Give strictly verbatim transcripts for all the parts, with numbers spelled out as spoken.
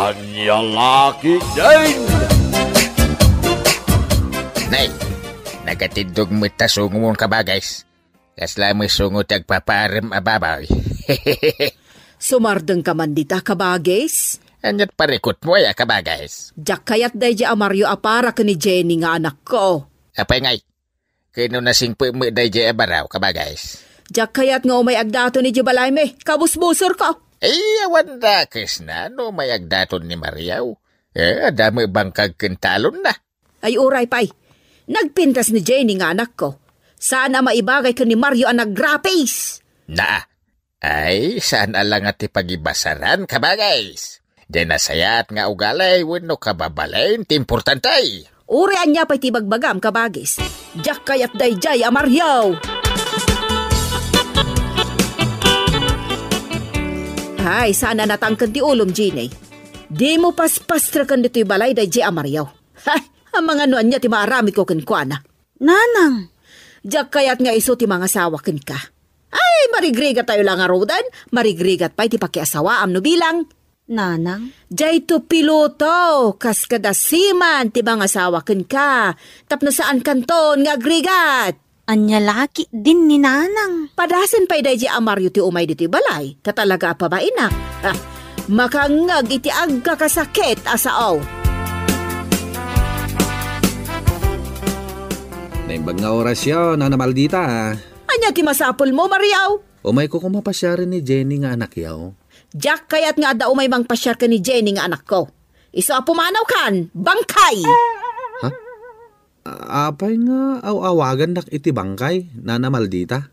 Ania la ketdin? Nay, nagatiddog met ta sungomon, kabagis. Kasla met sungo ti agpapaarem a baboy. Sumardengka man dita, kabagis? Ania't parikutmo aya, kabagis? Diak kayat daydiay a Mario a para ken ni Jenny nga anakko. Apay ngay, ken no nasingpet met daydiay a baro, kabagis? Diak kayat nga umay agdaton idiay balaymi, kabusbusorko. Ay, awan dakesna no umay agdaton ni Mario. Eh, adda met bangkag ken talonna. Ay, uray pay. Nagpintas ni Jenny nga anakko. Saan a maibagay ken ni Mario a nagrapis. Naa. Ay, saan a la nga ti pagibasaran, kabagis. Diay nasayaat nga ugali wenno kababalin ti importante. Uray ania pay ti ibagbagam, kabagis. Diak kayat daydiay a Mario. Ay, saan a natangken ti ulom, Jenny. Dimo paspastreken ditoy balay daydiay a Mario. Ha? Amangan no ania ti maaramidko kenkuana. Nanang! Diak kayat nga isu ti mangasawa kenka. Ay, marigrigatayo la ngaruden, marigrigat pay ti pakiasawaam no bilang. Nanang? Diayto piloto, kas kada siman ti mangasawa kenka, tapno saankanton nga agrigat. Ania la ketdin ni Nanang? Padasen pay daydiay a Mario ti umay ditoy balay, ta talaga a pabainak. Ha, makangngeg iti agkakasakit a sao. Naimbag nga orasyo, Nana Maldita. Ania ti masapulmo, Mario? Umayko koma pasiaren ni Jenny nga anakyo. Diak kayat nga adda umay mangpasiar ken ni Jenny nga anakko. Isu a pumanawkan, bangkay! Ha? A-, apay nga aw-awagannak iti bangkay, Nana Maldita?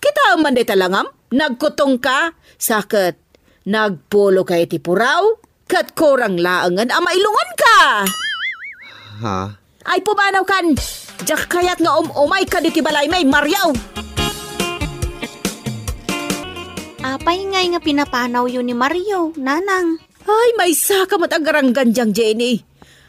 Kitaem man dayta langam, nagkutongka, sa ket nagpuloka iti puraw, ket kurang laengen a mailunganka. Ha? Ay, pumanawkan! Diak kayat nga um-umayka ditoy balaymi, Mario! Apay ngay nga pinapanawyo ni Mario, Nanang? Ay, maysaka met a garanggan diay, Jenny.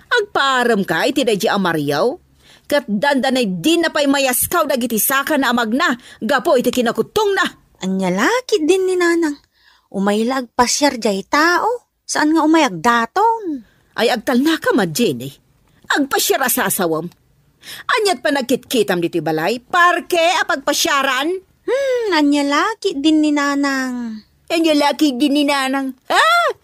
Agpaaremka iti daydiay a Mario, ket dandanay dina pay mayaskaw dagiti sakana a magna gapu iti kinakutongna. Ania la ketdin ni Nanang? Umay la agpasiar diay tao, saan nga umay agdaton. Ay, agtalnaka met, Jenny. Agpasiar a sasawem. Ania't panagkitkitam ditoy balay? Parke a pagpasiaran? Hmm, ania la ketdin ni Nanang? Ania la ketdin ni Nanang? Ha?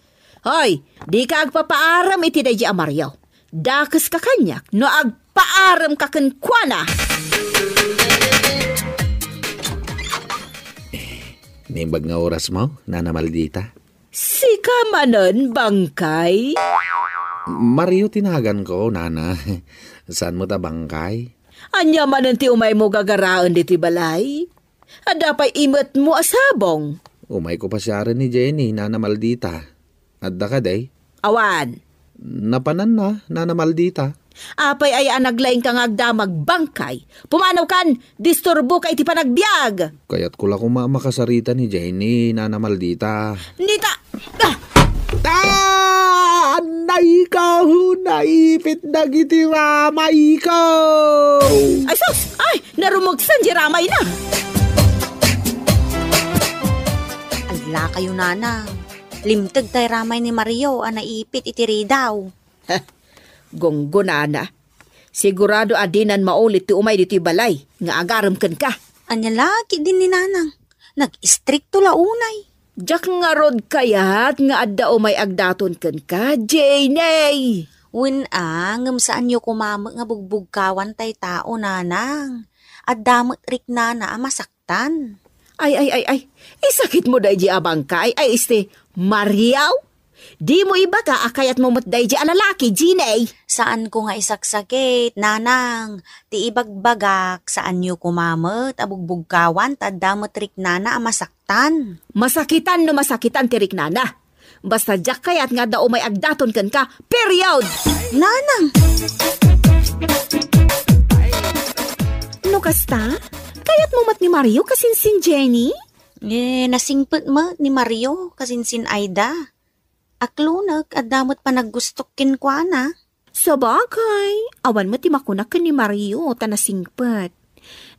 Hoy, dika agpapaarem iti daydiay a Mario. Dakeska kaniak no agpaaremka kenkuana. Naimbag nga orasmo, Nana Maldita. Sika manen, bangkay? Mario ti naganko, Nana. Saan met a bangkay? Ania manen ti umaymo gagaraen ditoy balay? Adda pay imetmo a sabong? Umayko pasiaren ni Jenny, Nana Maldita. Adda kadi? Awan. Napananna, Nana Maldita. Apay aya a naglaingka nga agdamag, bangkay? Pumanawkan, disturboka iti panagbiag. Kayatko la koma a makasarita ni Jenny, Nana Maldita. Nita! Ah! Ah! Annayko! Naipit dagiti ramayko! Ay, sus! Ay, narumugsan di ramayna! Allakayo, Nanang. Limteg tay ramay ni Mario a naipit iti ridaw. Heh, gunggonana. Sigurado a dinan maulit ti umay ditoy balay nga agarem kenka. Ania la ketdin ni Nanang? Nag-istrikto la unay. Diak ngarud kayat nga adda umay agdaton kenka, Jenny. Wen a, ngem saanyo koma met nga bugbugkawan tay tao, Nanang. Adda met riknana a masak- tan. Ay, ay, ay, ay. Isakitmo daydi a bangkay? Ay, este, Mario? Dimo ibaga a kayatmo met daydi a lalaki, Jenny. Saanko nga isaksakit, Nanang. Ti ibagbagak, saanyo koma met a bugbugkawan ta adda met riknana a masaktan. Masakitan no masakitan ti riknana. Basta diak kayat nga adda umay agdaton kenka. Period! Nanang! No kasta, kayatmo met ni Mario kasinsin Jenny? Eh, nasingpet met ni Mario kasinsin Aida. Aklonek, adda met panaggustok kenkuana. Sabagay, awan met ti makunak ken ni Mario ta nasingpet.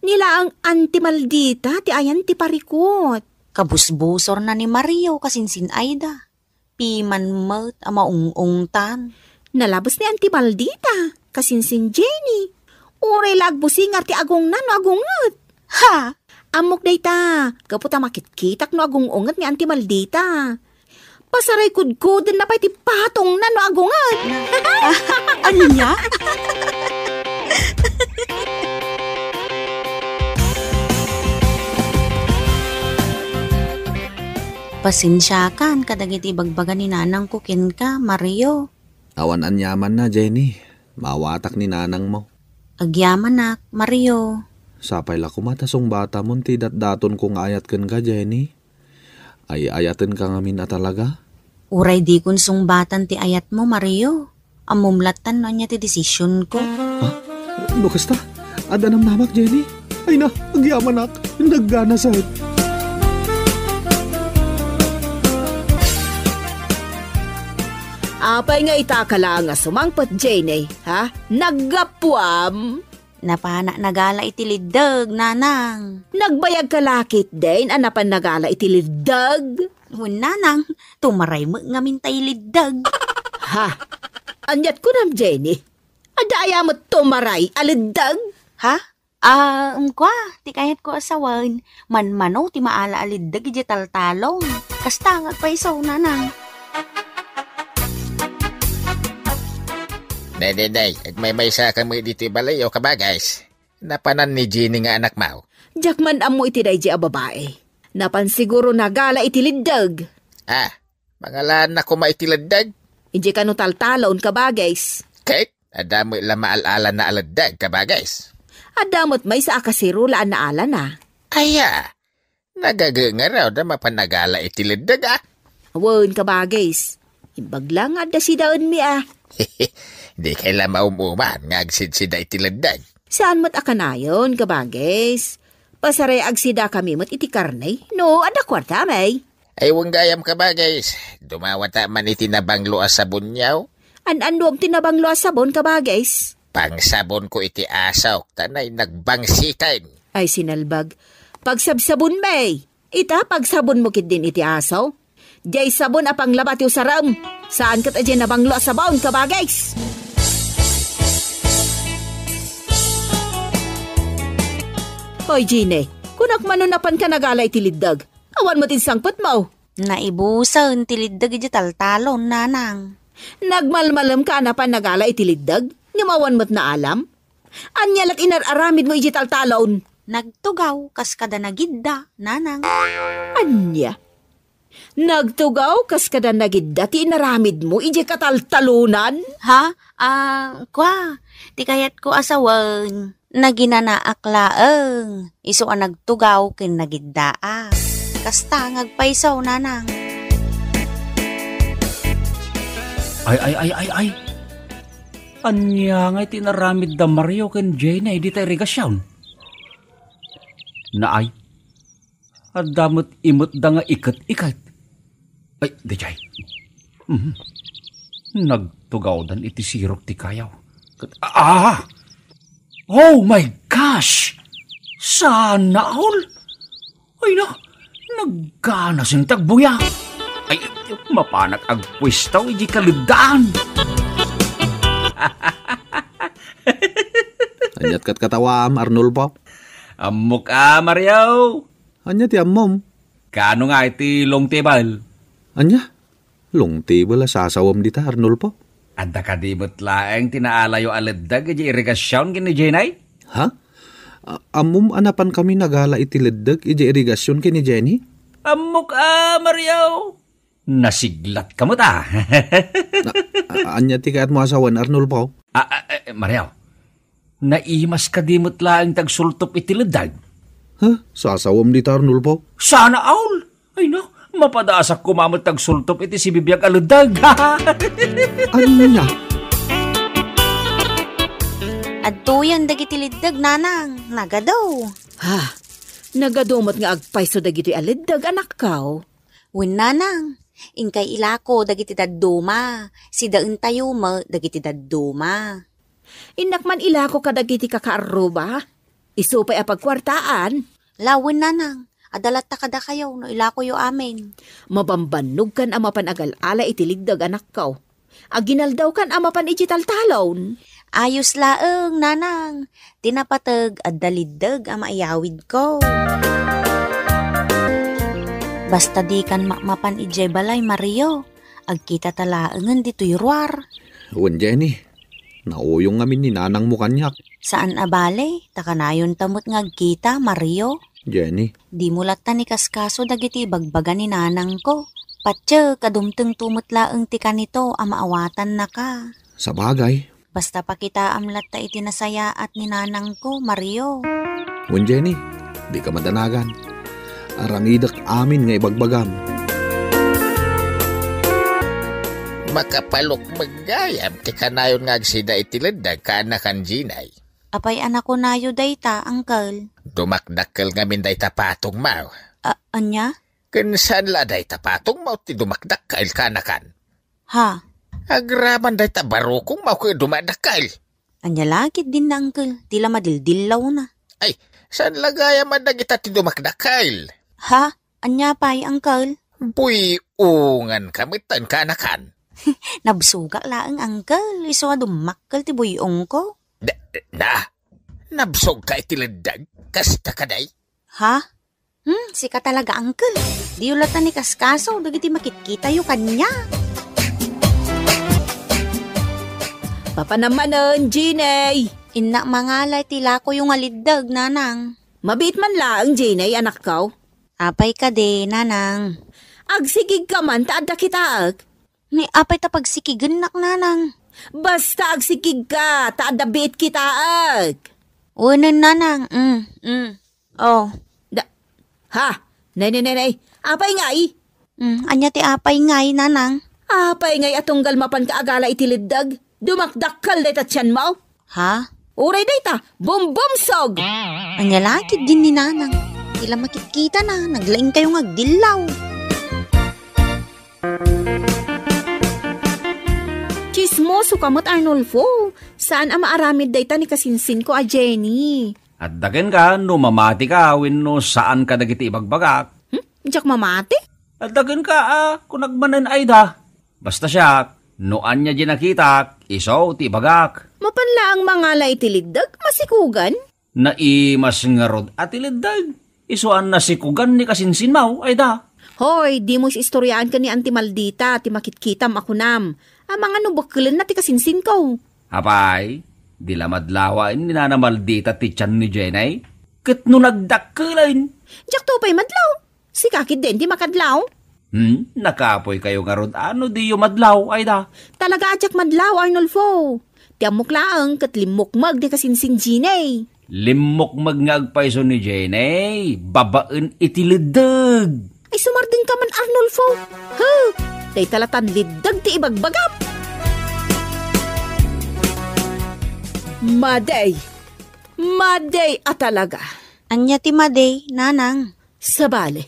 Ni laeng Auntie Maldita ti ayan ti parikut. Kabusbusorna ni Mario kasinsin Aida. Piman met a maung-ungtan. Nalabes ni Auntie Maldita, kasinsin Jenny. Uray la agbusingar ti agungna no agunget. Ha? Ammok dayta, gapu ta makitkitak no agung-unget ni Auntie Maldita. Pasaray kudkuden na pay ti patongna no agunget. Ania? Pasensiakan kadagiti ibagbaga ni nanangko kenka, Mario. Awan aniamanna, Jenny. Maawatak ni nanangmo. Agyamanak, Mario. Sapay la koma ta sungbatamon ti datdatonko nga ayat kenka, Jenny. Ay-ayatenka ngamin a talaga? Uray dikon sungbatan ti ayatmo, Mario. Ammom lattan no ania ti desisionko. Ha? No kasta, adda namnamak, Jenny? Ay na, agyamanak. Nagganasek. Apay nga ita ka laeng a sumangpet, Jenny, ha? Naggapuam? Napanak nagala iti liddeg, nanang. Nagbayag ka la ketdin a napan nagala iti liddeg? Wen, nanang, tumaray met ngamin tay liddeg. Ha? Aniat kunam, Jenny? Adda aya met tumaray a liddeg? Ha? Ah, ngem kua, ti kayatko a sawen, manmano ti maala a liddeg idiay taltalon. Kasta nga agpayso, nanang. Daydiay, agmaymaysa kami ditoy balay, o kabagis. Napanan ni Jenny nga anakmo. Diak man ammo iti daydiay a babai. Napan siguro nagala iti liddeg. Ah, mangalaanna koma iti liddeg? Idiay kano taltalon, kabagis. Ket, adda met la maal-alana a liddeg, kabagis. Adda met maysa a kasirula a naalana. Aya, nagagengaraw da mapan nagala iti liddeg, a? Wen, kabagis. Imbag la nga adda sidaenmi, a. Dikay la maum-uman nga agsidsida iti liddeg. Saan met a kanayon, kabagis. Pasaray agsida kami met iti karne. No, adda kuartami. Ay, wen gayam, kabagis. Dumawata man iti nabanglo a sabonyo. An-annuam ti nabanglo a sabon, kabagis? Pangsabonko iti asok, ta nainagbangsiken. Ay, sinalbag. Pagsabsabonmi. Ita, pagsabonmo ketdin iti aso. Diay sabon a panglaba ti usarem. Saan ket a diay nabanglo a sabon, kabagis. Hoy, Jenny, kunak man no napan ka nagala iti liddeg. Awan met insangpetmo. Naibusen ti liddeg idiay taltalon, nanang. Nagmalmalemka a napan nagala iti liddeg? Ngem awan met naalam? Ania la ti inar-aramidmo idiay taltalon? Nagtugaw kas kada nagidda, nanang. Ania? Nagtugaw kas kada nagidda ti inaramidmo idiay kataltalonan? Ha? Ah, kua, ti kayatko a sawen, naginanaak laeng. Isu a nagtugaw ken nagiddaak. Kasta nga agpayso, nanang. Ay, ay, ay, ay, ay. Ania ngay ti inaramidda Mario ken Jenny dita irigasion? Naay, adda met imetda nga iket-iket. Ay, daydiay. Mhm. Nagtugawdan iti sirok ti kayaw. Ket, ah! Oh my gosh! Sana all! Ay na, nagkanasin ti agbuyag. Ay, mapanak agpuestaw iti kaleddaan. Aniat ket katawaam, Arnulfo? Ammok a, Mario. Ania ti ammom? Kaano nga iti long table? Ania? Long table a sasawem dita, Arnulfo? Adda kadi met laeng ti naalayo a leddeg idiay irigasion ken ni Jenny? Ha? A-, ammom a napan kami nagala iti leddeg idiay irigasion ken ni Jenny? Ammok a, Mario. Nasiglat ka met a. Na, a-, ania ti kayatmo a sawen, Arnulfo? A, a, eh, Mario, naimas kadi met laeng ti agsultop iti leddeg? Ha? Sasawem dita, Arnulfo? Sana all! Ay na, mapadasak koma met ti agsultop iti sibibiag a leddeg. Ania? Adtoyen dagiti leddeg, nanang. Nagadu. Ha? Nagadu met nga agpayso dagitoy a leddeg, anakko? Wen, nanang, inkay ilako dagiti dadduma. Sidaentayo met dagiti dadduma. Innak man ilako kadagiti kakaarruba. Isu pay a pagkuartaan. Lawen, nanang, Adda latta kadakayo no ilakoyo amin. Mabambannogkan a mapan agal-ala iti liddeg, anakko. Aginaldawkan a mapan iti taltalon. Ayos laeng, nanang. Ti napateg, adda liddeg a maiyawidko. Basta dikan makmapan idiay balay, Mario. Agkitata laengen ditoy ruar. Wen, Jenny, nauyong ngamin ni nanangmo kaniak. Saan a bale, ta kanayonta met nga agkita, Mario. Jenny. Dimo latta ni kaskaso dagiti ibagbaga ni nanangko. Patiek a dumtengto met laeng ti kanito a maawatannaka. Sabagay. Basta pakitaam latta iti nasayaat ni nanangko, Mario. Wen, Jenny, dika madanagan. Aramidek amin nga ibagbagam. Makapalukmeg gayam ti kanayon nga agsida iti leddeg, kaanakan, Jenny. Apay a nakunayo dayta, Uncle? Dumakdakkel ngamin dayta patongmo. A-, ania? Ken saan la dayta patongmo ti dumakdakkel, kaanakan? Ha? Agraman dayta barukongmo ket dumadakkel. Ania la ketdin, Uncle? Ti la madildillawna. Ay, saan la gayam a dagita ti dumakdakkel? Ha? Ania pay, Uncle? Buy-onganka metten, kaanakan. Nabsogak laeng, Uncle. Isu a dummakkel ti buy-ongko. Da-, na? Nabsogka iti leddeg? Kasta kadi? Ha? Hmm, sika talaga, Uncle. Diyo latta ni kaskaso dagiti makitkitayo kaniak. Papanam manen, Jenny. Innak mangala iti ilakoyo nga liddeg, nanang. Mabiit man laeng, Jenny, anakko. Apay kadi, nanang? Agsikigka man ta adda kitaek. Ni apay ta pagsikigennak, nanang? Basta agsikigka ta adda biit kitaek. Wenen, nanang. Mm, mm. Oh. Da-, ha? Nay, nay, nay, nay. Apay ngay? Mm, ania ti apay ngay, nanang? Apay ngay a tunggal mapanka agala iti leddeg? Dumakdakkel dayta tianmo? Ha? Uray dayta, bumbumsog! Ania la ketdin ni nanang? Ti la makitkitana, naglaingkayo nga agdillaw. Tsismosoka met, Arnulfo. Saan a maaramid dayta ni kasinsinko a Jenny. Adda kenka no mamatika wenno saan kadagiti ibagbagak. Hmm? Diak mamati? Adda kenka a kunam manen, Aida. Basta siak, no ania di nakitak, isu ti ibagak. Mapan laeng mangala iti leddeg, masikugan? Naimas ngarud a ti leddeg. Isu a nasikugan ni kasinsinmo, Aida. Hoy, dimo istoriaan ken ni Auntie Maldita ti makitkitam a kunam. Amangan no bekkelenna ti kasinsinko. Apay, di la madlawaen ni Nana Maldita ti tian ni Jenny? Ket no nagdakkelen? Diakto pay madlaw. Sika ketdin ti makadlaw. Hmm, nakapoykayo ngarud a no diyo madlaw, Aida? Talaga a diak madlaw, Arnulfo. Ti ammok laeng ket limmukmeg ni kasinsin Jenny. Limmukmeg nga agpayso ni Jenny, babaen iti leddeg. Ay, sumardengka man, Arnulfo. Huh! Dayta latan leddeg ti ibagbagam. Madi. Madi a talaga. Ania ti madi, nanang? Sabali.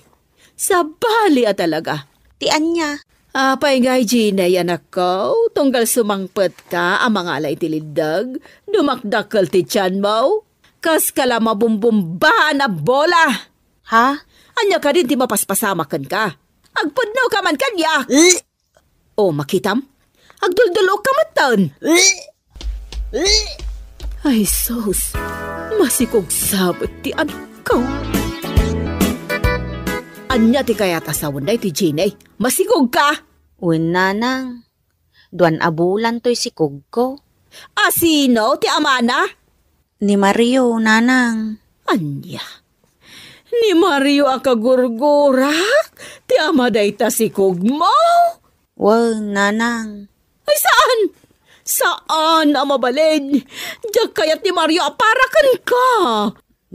Sabali a talaga. Ti ania? Apay ngay, Jenny, anakko, tunggal sumangpetka a mangala iti leddeg, dumakdakkel ti tianmo. Kaskala mabumbumbaan a bola. Ha? Ania kadin ti mapaspasamak kenka? Agpudnoka man kaniak. Eh? O, makitam? Agduldul-okka metten. Eh? Eh? Ay, sus. Masikog sabet ti anakko. Ania ti kayat a sawen daytoy, Jenny? Masikogka? Wen, nanang. Duan a bulan toy sikogko. A sino ti amana? Ni Mario, nanang. Ania? Ni Mario a kagurgurak ti ama dayta sikogmo? Wen, nanang. Ay, saan? Saan a mabalin. Diak kayat ni Mario a para kenka.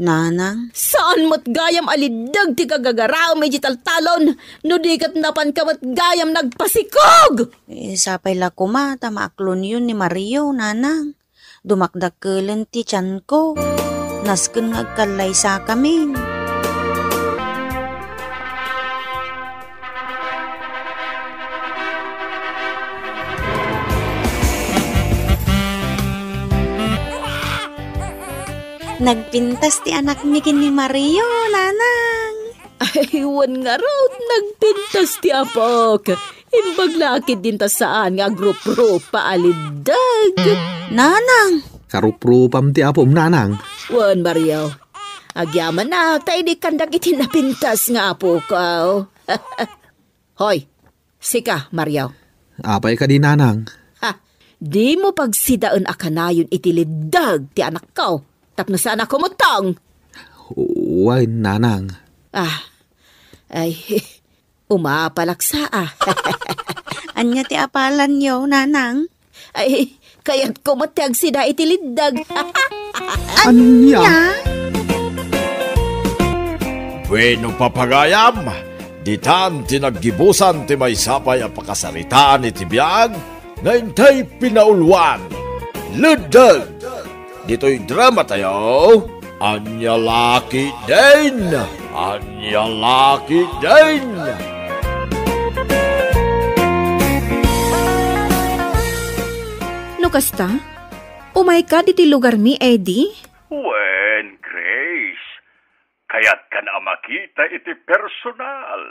Nanang? Saan met gayam a leddeg ti gagagaraem iti taltalon, no di ket napanka met gayam nagpasikog! Eh, sapay la koma ta maaklonyon ni Mario, nanang. Dumakdakkelen ti tianko. Nasken nga agkallaysakamin. Nagpintas ti anakmi ken ni Mario, nanang. Ah, Ay, wen ngarud, nagpintas ti apok. Imbag la a ketdin ta saan nga agruprupa a liddeg. Nanang! Karuprupam ti apom, nanang. Wen, Mario. Agyamanak, ta idi kandak iti napintas nga apok. Hoy, sika, Mario. Apay kadi, nanang? Ha, dimo pagsidaen a kanayon iti liddeg ti anakko. Tapno saan a kumuttong. Wen, nanang. Ah, ay, umapalaksa, ah. Ania ti apalanyo, nanang? Ay, kayatko met ti agsida iti liddeg. Ania? Bueno, papagayam, ditan ti naggibusan ti maysa pay a pakasaritaan iti biag nga intay pinauluan. Liddeg! Ditoy drama tayo, Ania La Ketdin! Ania La Ketdin! No kasta, umayka ditoy lugarmi, Eddie? Wen, Grace. Kayatkan a makita iti personal.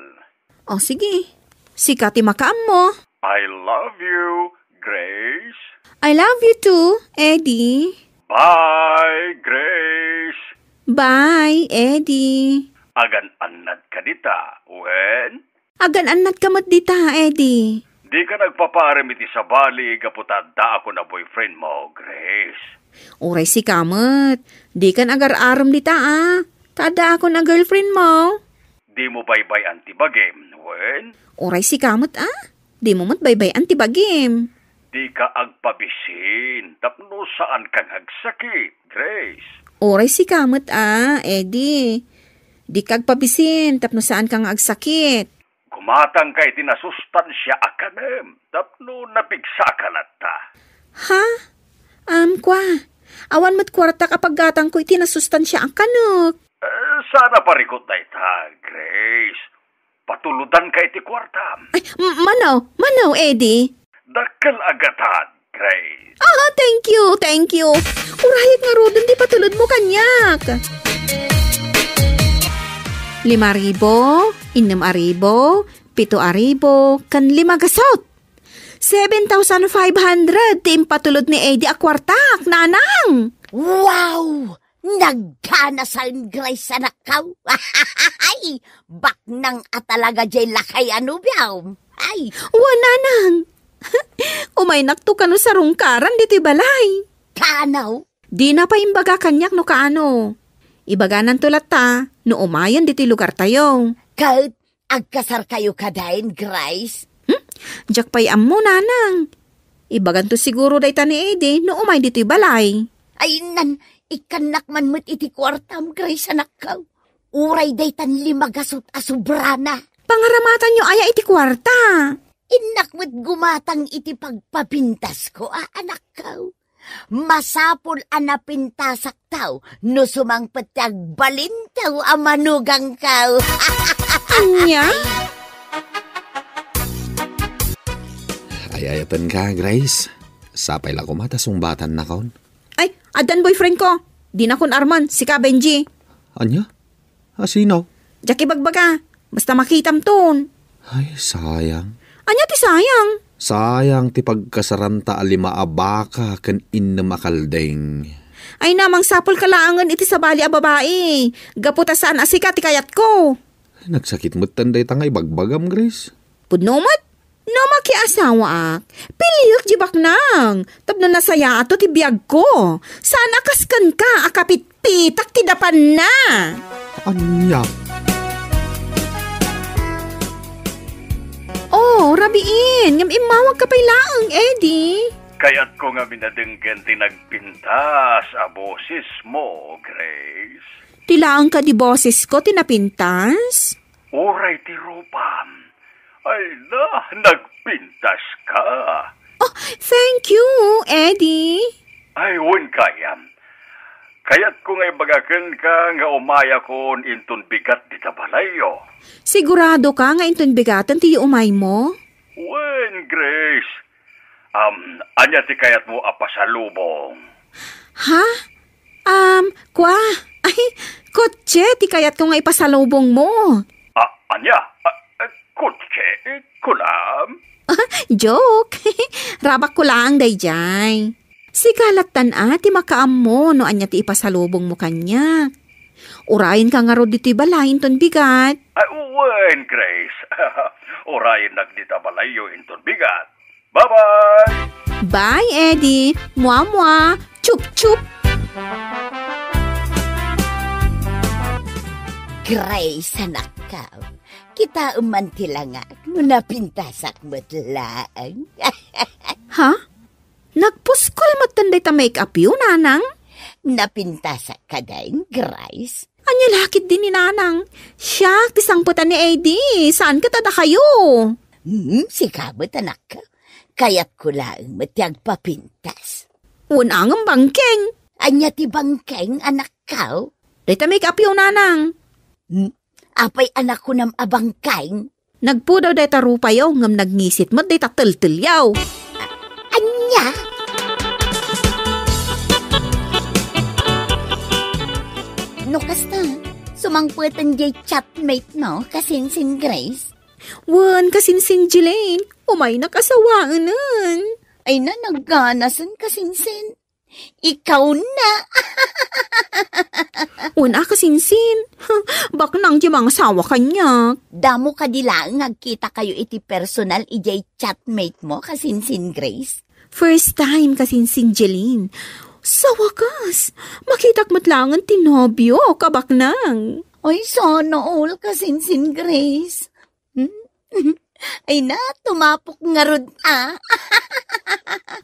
O, sige. Sika ti makaammo. I love you, Grace. I love you too, Eddie. Bye, Grace. Bye, Eddie. Agan-annadka dita, wen? Agan-annadka met dita, Eddie. Dika nagpapaarem iti sabali gapu ta addaakon a boyfriend mo, Grace. Uray sika met. Dikan agar-arem dita, a. Ta addaakon a girlfriend mo. Dimo baybay-an ti bagim, wen? Uray sika met, a. Dimo met baybay-an ti bagim. Dika agpabisin tapno saanka nga agsakit, Grace. Uray sika met, a, Eddie. Dika agpabisin tapno saanka nga agsakit. Gumatangka iti nasustansia a kanem tapno napigsaka latta. Ha? Am, kua, awan met kuartak a paggatangko iti nasustansia a kanek. Eh, saan a parikut dayta, Grace. Patulodanka iti kuartam. Ay, m-, mano, mano, Eddie? Dakkel a gatad, Grace. Ah, thank you, thank you. Urayek ngaruden ti patulodmo kaniak. Lima ribu, innem a ribu, pito a ribu, ken lima gasut. Seven thousand five hundred ti impatulod ni Eddie a kuartak, nanang! Wow! Nagkanasaen, Grace, anakkaw. Ay, baknang a talaga jay lakay a nobiam. Ay. Wa, nanang. Umaynakto kano sarungkaran ditoy balay. Kaano? Dina pay imbaga kaniak no kaano. Ibagananto latta no umayen ditoy lugartayo. Ket agkasarkayo kadaen, Grace? Hmm? Diak pay ammo, nanang. Ibaganto siguro dayta ni Eddie no umay ditoy balay. Ay, nan, ikkannak man met iti kuartam, Grace, anakkaw. Uray daytan lima gasut a sobrana. Pangaramatanyo aya iti kuarta? Innak met gumatang iti pagpapintasko a, anakkaw. Masapul a napintasaktaw no sumangpet ti agbalintaw a manugangkaw. Ania? Ay-ayatenka, Grace. Sapay la koma ta sungbatan nakon. Ay, addan boyfriend ko. Dinakon arman, sika, Benji. Ania? A, sino? Diak ibagbaga. Basta makitamton. Ay, sayang. Ania ti sayang? Sayang ti pagkasaranta a lima a baka ken innem a kalding. Ay, na, mangsapulka laengen iti sabali a babai. Gapu ta saan a sika ti kayatko. Ay, nagsakit metten dayta nga ibagbagam, Grace. Pudno met? No makiasawaak, piliek ti baknang, tapno nasayaato ti biagko. Saan a kas kenka a kapitpitak ti dapanna. Ania? Oh, rabiin, ngem immawagka pay laeng, Eddie. Kayatko nga minadenggen ti nagpintas a bosesmo, Grace. Ti laeng kadi bosesko ti napintas? Uray ti rupam. Ay na, nagpintaska. Oh, thank you, Eddie. Ay, wen kayam. Kayatko nga ibaga kenka nga umayakon inton bigat dita balayyo. Siguradoka nga inton bigaten ti umaymo? Wen, Grace. Am, ania ti kayatmo a pasalubong? Ha? Am, kua? Ay, kotse ti kayatko nga ipasalubongmo. Ania? Ah, ah, kutse, kunam? Joke. Rabakko laeng daydiay. Sika lattan a ti makaammo no ania ti ipasalubongmo kaniak. Urayenka ngarud ditoy balay inton bigat. Ay, wen, Grace. Urayennak dita balayyo inton bigat. Bye-bye! Bye, Eddie. Mua-mua. Chup-chup. Grace, anakko. Kitaem man ti langak no napintasak met laeng. Ha? Nagpuskol metten dayta make-upyo, nanang? Napintasak kadi, Grace? Ania la ketdi ni nanang? Siak ti sangpetan ni Eddie, saan ket a dakayo? Hmm, sika met, anakko. Kayatko laeng met ti agpapintas. Wen a ngem bangkeng. Ania ti bangkeng, anakko? Dayta make-upyo, nanang. Hmm, apay a nakunam a bangkeng? Nagpudaw dayta rupayo, ngem nagngisit met dayta teltelyo. Ania? No kasta, sumangpeten diay chatmate mo, kasinsin Grace? Wen, kasinsin Jeline, umaynak a sawaenen. Ay na, nagganasen, kasinsin. Ikaw na. Wen a, kasinsin. Baknang ti mangasawa kaniak. Damo kadi laeng nga agkitakayo iti personal idiay chatmate mo, kasinsin Grace? First time, kasinsin Jeline. Sa wakas, makitak met laengen ti nobiok a baknang. Ay, sana all, kasinsin Grace. Hmm? Ay na, tumapok ngarud a.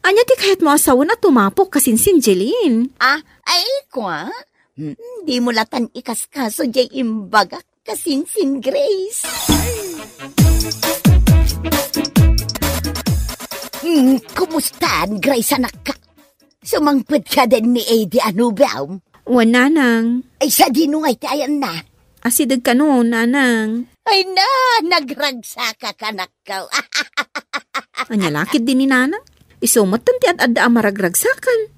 Ania ti kayatmo a sawen a tumapok, kasinsin Jeline? Ah, ay, kua? Hmm, dimo latan ikaskaso diay imbagak, kasinsin Grace. Hmm, kumustan, Grace, anakko? Sumangpet ka din ni Eddie a nobiom? Wen, nanang. Ay, sadino ngay ti ayanna? Asideg kano, nanang. Ay na, nagragsakak, anakko. Ania la ketdi ni nanang? Isu metten ti ad-adda a maragragsakan.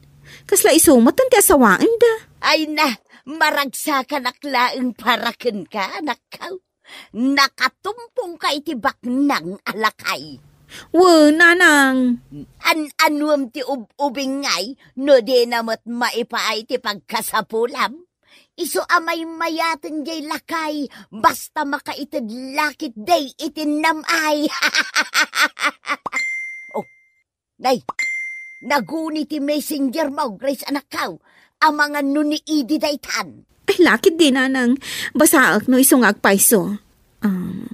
Kasla isu metten ti asawaenda. Ay na, maragsakanak laeng para kenka, anakko. Nakatumpongka iti baknang a lakay. Wen, nanang. An-anuem ti ub-ubing ngay no dina met maipaay ti pagkasapulam? Isu a maymayaten diay lakay, basta makaited la ketdi iti nam-ay. Oh, Nay, naguni ti messenger mo, Grace, anakko. Amangan no ni Idi daytan. Ay, la ketdi, nanang. Basaek no isu nga agpayso. Um,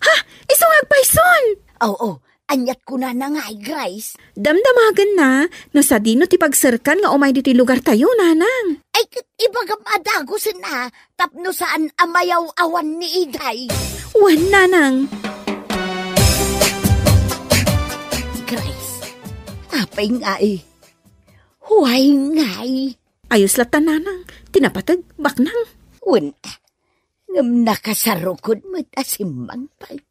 ha? Isu nga agpayson? Oo, aniat kunana ngay, Grace? Damdamagenna no sadino ti pagserkan nga umay ditoy lugartayo, nanang. Ay, ket ibagam a dagusen a, tapno saan a mayaw-awan ni Iday. Wen, nanang. Grace, apay ngay? Huay ngay? Ayos latta, nanang. Ti napateg, baknang. Wen, ngem nakasarukod met a simmangpet.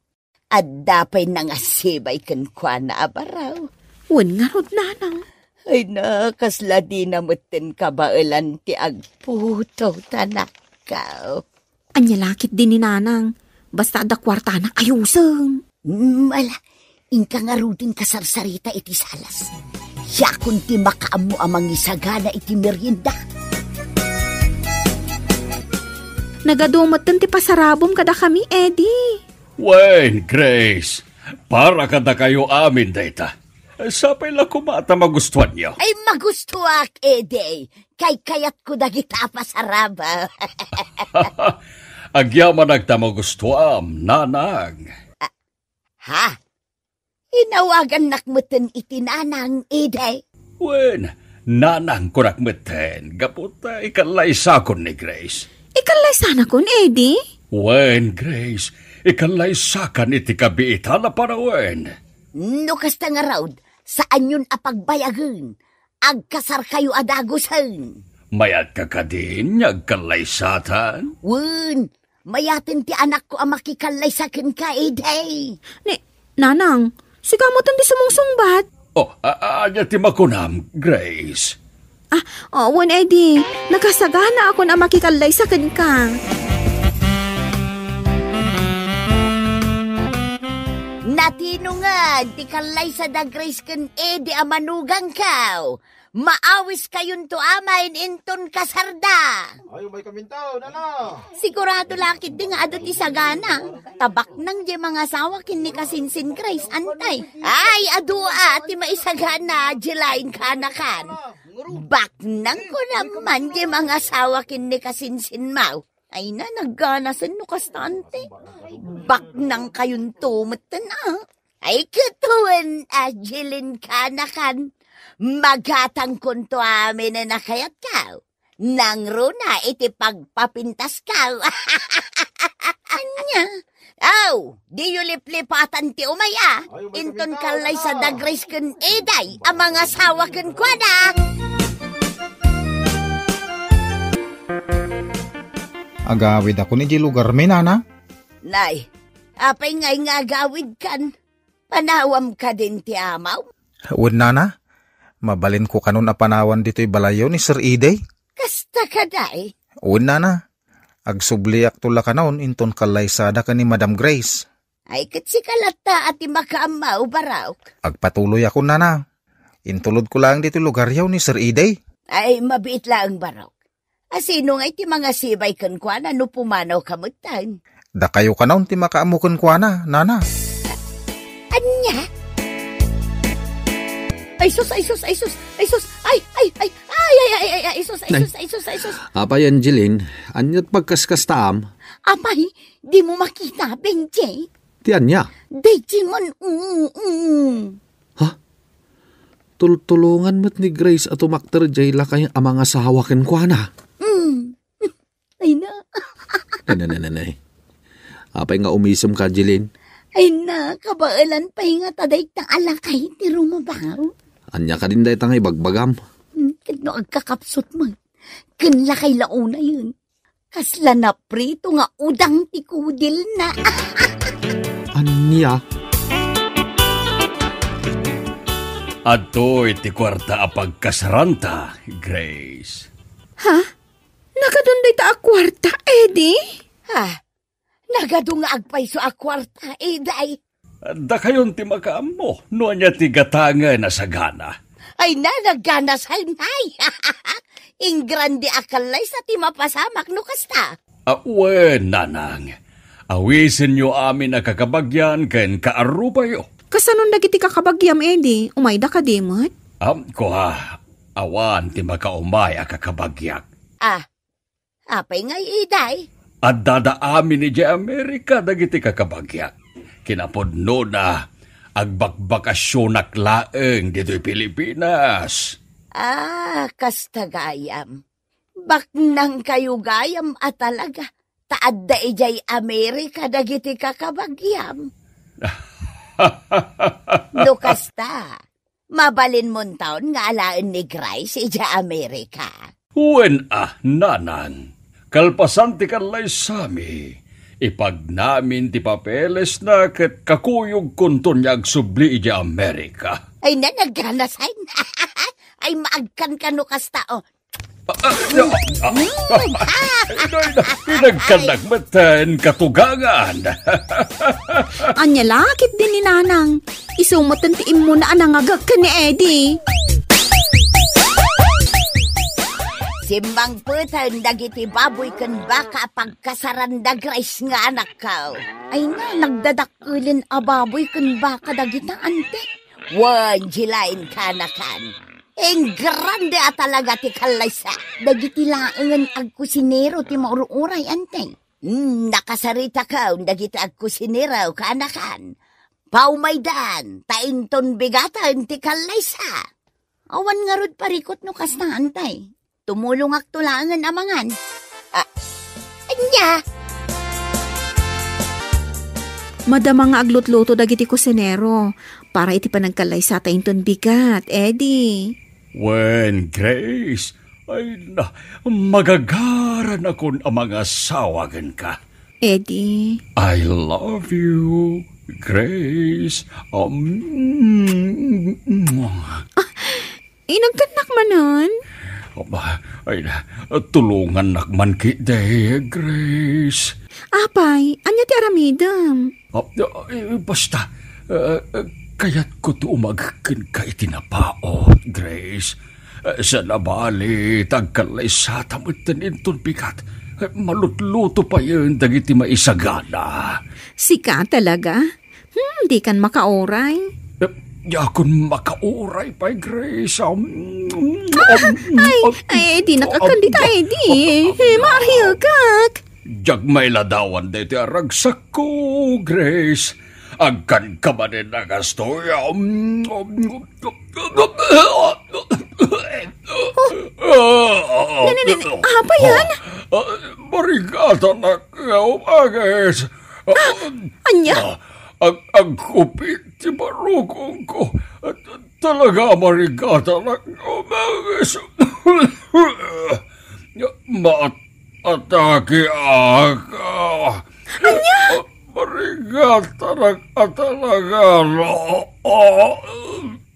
Adda pay nangasibay kenkuana a baro. Wen ngarud, nanang. Ay na, kasla dina metten kabaelan ti agputo, anakko. Ania la ketdi ni nanang? Basta adda kuartana, ayusen. Mm, ala, inka ngaruden kasarsarita iti salas. Siakon ti makaammo a mangisagana iti merienda. Nagadu metten ti pasarabom kadakami, Eddie. Wen, Grace, para kadakayo amin dayta. Sapay la koma ta magustuanyo. Ay, magustuak, Eddie. Kaykayatko dagita a pasarabom. Agyamanak ta magustuam, nanang. Ha? Inawagannak metten iti nanang, Eddie. Wen, nanang kunak metten, gapu ta ikallaysakon ni Grace. Ikallaysanakon, Eddie? Wen, Grace, ikallaysakan iti kabiitan a panawen. No kasta ngarud, saanyon a pagbayagen. Agkasarkayo a dagusen. Mayat ka kadin nga agkallaysatan? Wen, mayaten ti anakko a makikallaysa kenka, Eddie. Ni, nanang, sika metten ti sumungsungbat. Oh, a-, a-, ania ti makunam, Grace? Ah, oh, wen, Eddie, nakasaganaakon a makikallaysa kenka. Tinungan ti kallaysa da Grace ken Eddie a manugangkaw. Maawiskayonto amin inton kasarda. Ay, umay kaminto, nana. Sigurado la ketdi nga adu ti sagana. Ta baknang diay mangasawa ken ni kasinsin Grace, antay. Ay, adu a ti maisagana, Jeline, kaanakan. Baknang kunam man diay mangasawa ken ni kasinsinmo. Ay na, nagganasen no kasta, ante. Baknangkayonto metten, a. Ay, ket wen, a, Jeline, kaanakan. Magatangkonto amin a nakayatkaw. Nangruna iti pagpapintaskaw. Ania? Aw, diyo liplipatan ti umay, a. Ay, umay inton kaminto, kallaysa da Grace ken Eddie a mangasawa kenkuana. Agawidakon idiay lugarmi, nana. Nay, apay ngay nga agawidkan? Panawam kadin ti amaw? Wen, nana. Mabalinko kanon a panawan ditoy balayyo ni Sir Eddie. Kasta kadi? Wen, nana. Agsubliakto la kanon inton kallaysada ken ni Madam Grace. Ay, ket sika latta a ti makaammo, Barok. Agpatuloyakon, nana. Intulodko laeng ditoy lugaryo ni Sir Eddie. Ay, mabiit laeng, Barok. A, sino ngay ti mangasibay kenkuana no pumanawka metten? Dakayo kanon ti makaammo kenkuana, nana. Ania? Ay sus, ay sus, ay sus, ay sus, ay, ay, ay, ay, ay, ay, ay, ay, ay, sus, ay sus, ay sus, ay sus. Apay, Angeline, ania ti pagkaskastaam? Apay, dimo makita, Benji? Ti ania? Daydi man, mm, mm. Ha? Tultulongan met ni Grace a tumakder jay lakay a mangasawa kenkuana. Mm. Ay na. Ay, nay, nay, nay, nay. Apay nga umisem ka, Jeline? Ay na, kabaelan pay nga ta dayta a lakay ti rumabaw. Ania kadin dayta nga ibagbagam? Hmm, ket no agkakapsut man, ken lakay la unayen. Kasla naprito nga udang ti kudilna. Ania? Adtoy ti kuarta a pagkasaranta, Grace. Ha? Nagadun dayta a kuarta, Eddie? Ha? Nagadu nga agpayso a kuarta, Eddie? Dakayon ti makaammo no ania ti gatangen a sagana. Ay na, nagganasay, nay. Ingrande a kallaysa ti mapasamak no kasta. A, wen, nanang. Awisenyo amin a kakabagyan ken kaarubayo. Kasanon dagiti kakabagiam, Eddie? Umayda kadi met? Am, kua, awan ti makaumay a kakabagiak. Ah, apay ngay, Eddie? Addada amin idiay Amerika dagiti kakabagiak. Kinapudnona, agbakbakasionak laeng ditoy Pilipinas. Ah, kasta gayam. Baknangkayo gayam a talaga, ta adda idiay Amerika dagiti kakabagiam. No kasta, mabalinmonton nga alaen ni Grace idiay Amerika. Wen a, nanang. Kalpasan ti kallaysami, ipagnamin ti papelesna ket kakuyogkonton nga agsubli idiay Amerika. Ay na, nagganasay. Ay, maagkan ka no kasta, o. Ah, ah, ah, ah, ah. Ay, nay, nay, pinagkannak met ti katugangan. Ania la ketdi ni nanang? Isu met ti immuna a nangagek ken ni Eddie. Simmangpeten dagiti baboy ken baka a pagkasaranda Grace nga anakko. Ay na, nagdadakkel a baboy ken baka dagita, ante. Wen, Jeline, kaanakan. Ingrande a talaga ti kallaysa. Dagiti laengen agkusinero ti maur-uray, ante. Hmm, nakasaritakon dagiti agkusinero, kaanakan. Paumaydan, ta inton bigaten ti kallaysa. Awan ngarud parikut no kasta, ante. Tumulongakto laengen a mangan. Ah, ania? Madama nga aglutluto dagiti kusinero para iti panagkallaysata inton bigat, Eddie. Wen, Grace, ay na, magagaranakon a mangasawa kenka. Eddie. I love you, Grace. Um, Inagkannak manen? Aba, ay, tulongannak man ketdi, Grace. Apay, ania ti aramidem? Ah, eh, basta, Eh, kayatko ti umagek kenka iti napaut, Grace. Eh, saan a bali, ta agkallaysata metten inton bigat. Eh, malutluto payen dagiti maisagana. Sika talaga? Hmm, dikan makauray. Eh, diakon makauray pay, Grace. Um, Ah, um, ay, um, ay, dinak um, agkan dita, um, Eddie. Eh, maariekak. Diak mailadawan daytoy a ragsakko, Grace. Agkanka manen a kastoy. Um, um, um, Ne, ne, ne, ne, apay yan? Ah, ah, marigatanak nga umagis. Ah, ania? Ah, ag-, agkupit ti barukongko. Talaga, marigatanak nga umagis. Maat-, atake ak. Ania? Marigatanak a talaga. Ah, ah,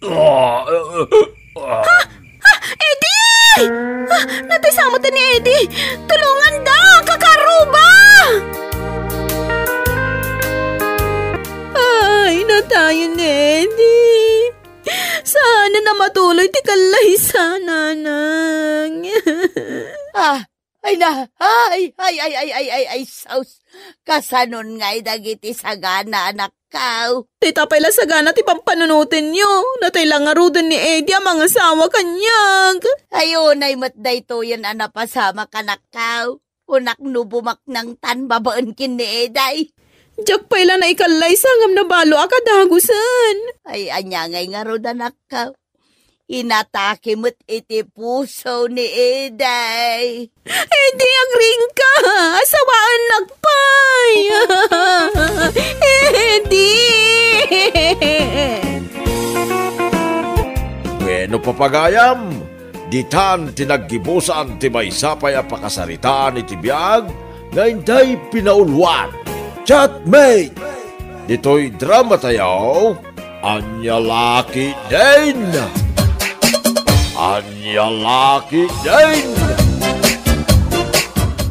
ah. Ha? Ha? Eddie! Ah, natay sa met ni Eddie! Tulonganda! Kakaruba! Ay, natayen ni Eddie! Saan a matuloy ti kallaysananang. Ah, Ay na, ay, ay, ay, ay, ay, ay, sus. Kasanon ngay dagiti sagana, anakko? Dayta pay la sagana ti pampanunotenyo. Natay la ngaruden ni Eddie a mangasawa kaniak. Ay, unay met daytoyen a napasamak, anakko. Kunak no bumaknangtan babaen ken ni Eddie. Diak pay la naikallaysa ngem nabaloak a dagusen. Ay, ania ngay ngarud, anakko? Inatake met iti puso ni Eddie. Eddie, agriingka! Asawaennak pay! Eddie! Bueno, papagayam, ditan ti naggibusan ti maysa pay a pakasaritaan iti biag nga inday pinauluan. Chatmate! Ditoy drama tayo, Ania la ketdin? Ania la ketdin?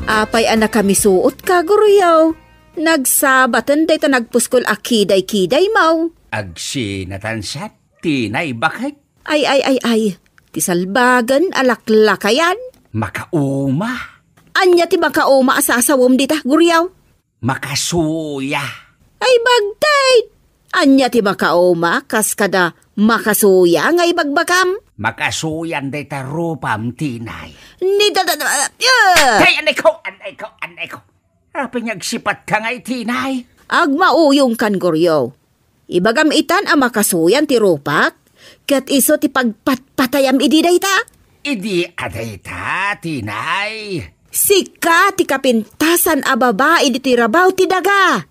Apay a nakamisuotka, Guriaw? Nagsabaten dayta nagpuskol a kiday-kidaymo. Agsinatan sa tinay baket. Ay, ay, ay, ay. Ti salbagen a laklakayan. Makauma. Ania ti makauma a sasawem dita, Guriaw? Makasuya. Ay, bagtit! Ania ti makauma kas kada makasuya nga ibagbagam? Makasuyan dayta rupam, tinay. Ni da, da, da, ah! Ay, anay ko, anay ko, anay ko. Apay nga agsipatka ngay, tinay? Agmauyongkan, Guriaw. Ibagam itan a makasuyan ti rupak, ket isu ti pagpatpatayam idi dayta. Idi a dayta, tinay? Sika ti kapintasan a babai ditoy rabaw ti daga.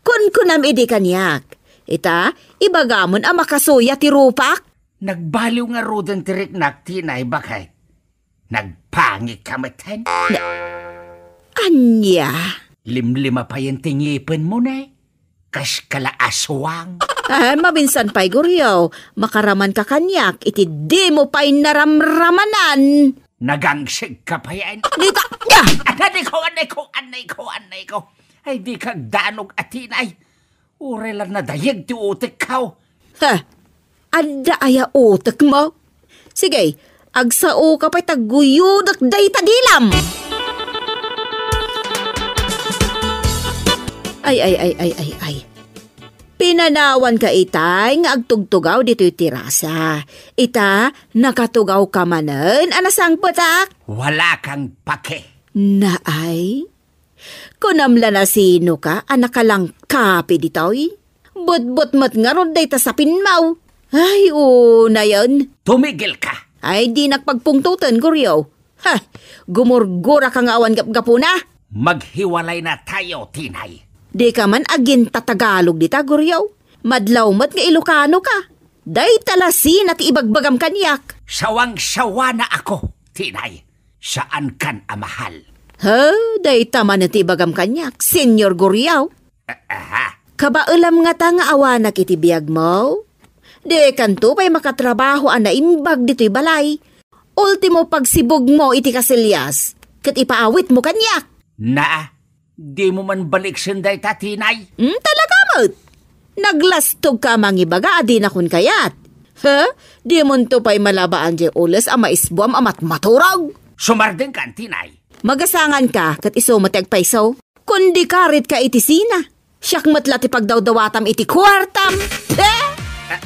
Kunkunam idi kaniak, ita, ibagamon a makasuya ti rupak. Nagbaliw ngaruden ti riknak, tinay, baket. Nagpangit ka metten? Na-, ania? Limlima payen ti ngipenmo, ne? Kas kala aswang. Ah, maminsan pay, Guriaw, makaraman ka kaniak iti dimo pay naramramanan. Nagangsig ka payen. Dita, ya! Anay ko, anay ko, anay ko, anay ko. Ay, dika agdanog a tinay. Uray la nadayeg ti utekko. Ha? Adda aya utekmo? Sige, agsaoka pay ta guyodek dayta dilam. Ay, ay, ay, ay, ay, ay. Pinanawanka itay nga agtugtugaw ditoy terasa. Ita, nakatugawka manen a nasangpetak? Wala kang pake. Naay? Kunam la nasinoka a nakalangkapi ditoy? Butbut met ngarud dayta sapinmo. Ay, unayen. Tumigilka! Ay, dinak pagpungtoten, Guriaw. Ha! Gumurguraka nga awan gapgapuna. Maghiwalay na tayo, tinay. Dika man agintatagalog dita, Guriaw. Madlaw met nga Ilokano ka. Dayta la sina ti ibagbagam kaniak. Sawang-sawana ako, tinay. Saan kan a mahal. Ha, dayta man ti ibagam kaniak, Señor Guriaw. A-, aha. Kabaelam ngata nga awanak iti biagmo? Dikanto pay makatrabaho a naimbag ditoy balay. Ultimo pagsibugmo iti kasillas, ket ipaawitmo kaniak. Naa, dimo man baliksen dayta, tinay? Hmm, talaga met. Naglastogka a mangibaga a dinakon kayat. Ha? Dimonto pay malabaan diay ules a maisbuam a matmaturog? Sumardengkan, Tinay. Magasanganka ket isu met ti agpayso. Kundi karit ka iti sina. Siak met la ti pagdawdawatam iti kuartam. Eh? Ah,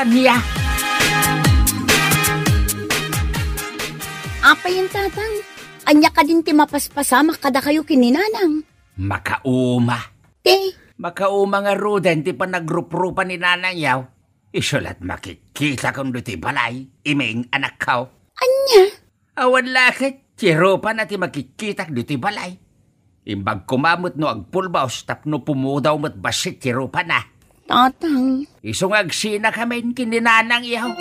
ania? Apay, Tatang? Ania kadin ti mapaspasamak kadakayo ken ni Nanang? Makauma. Ti? Makauma ngaruden ti panagruprupa ni Nanang, yaw. Isu la't makikkitak ditoy balay, Iming, anakko. Ania? Awan la ket, ti rupana ti makikkitak ditoy balay. Imbag koma met no agpulbos tapno pumudaw met bassit ti rupana. Tatang. Isu nga agsinakamin ken ni Nanang, yaw.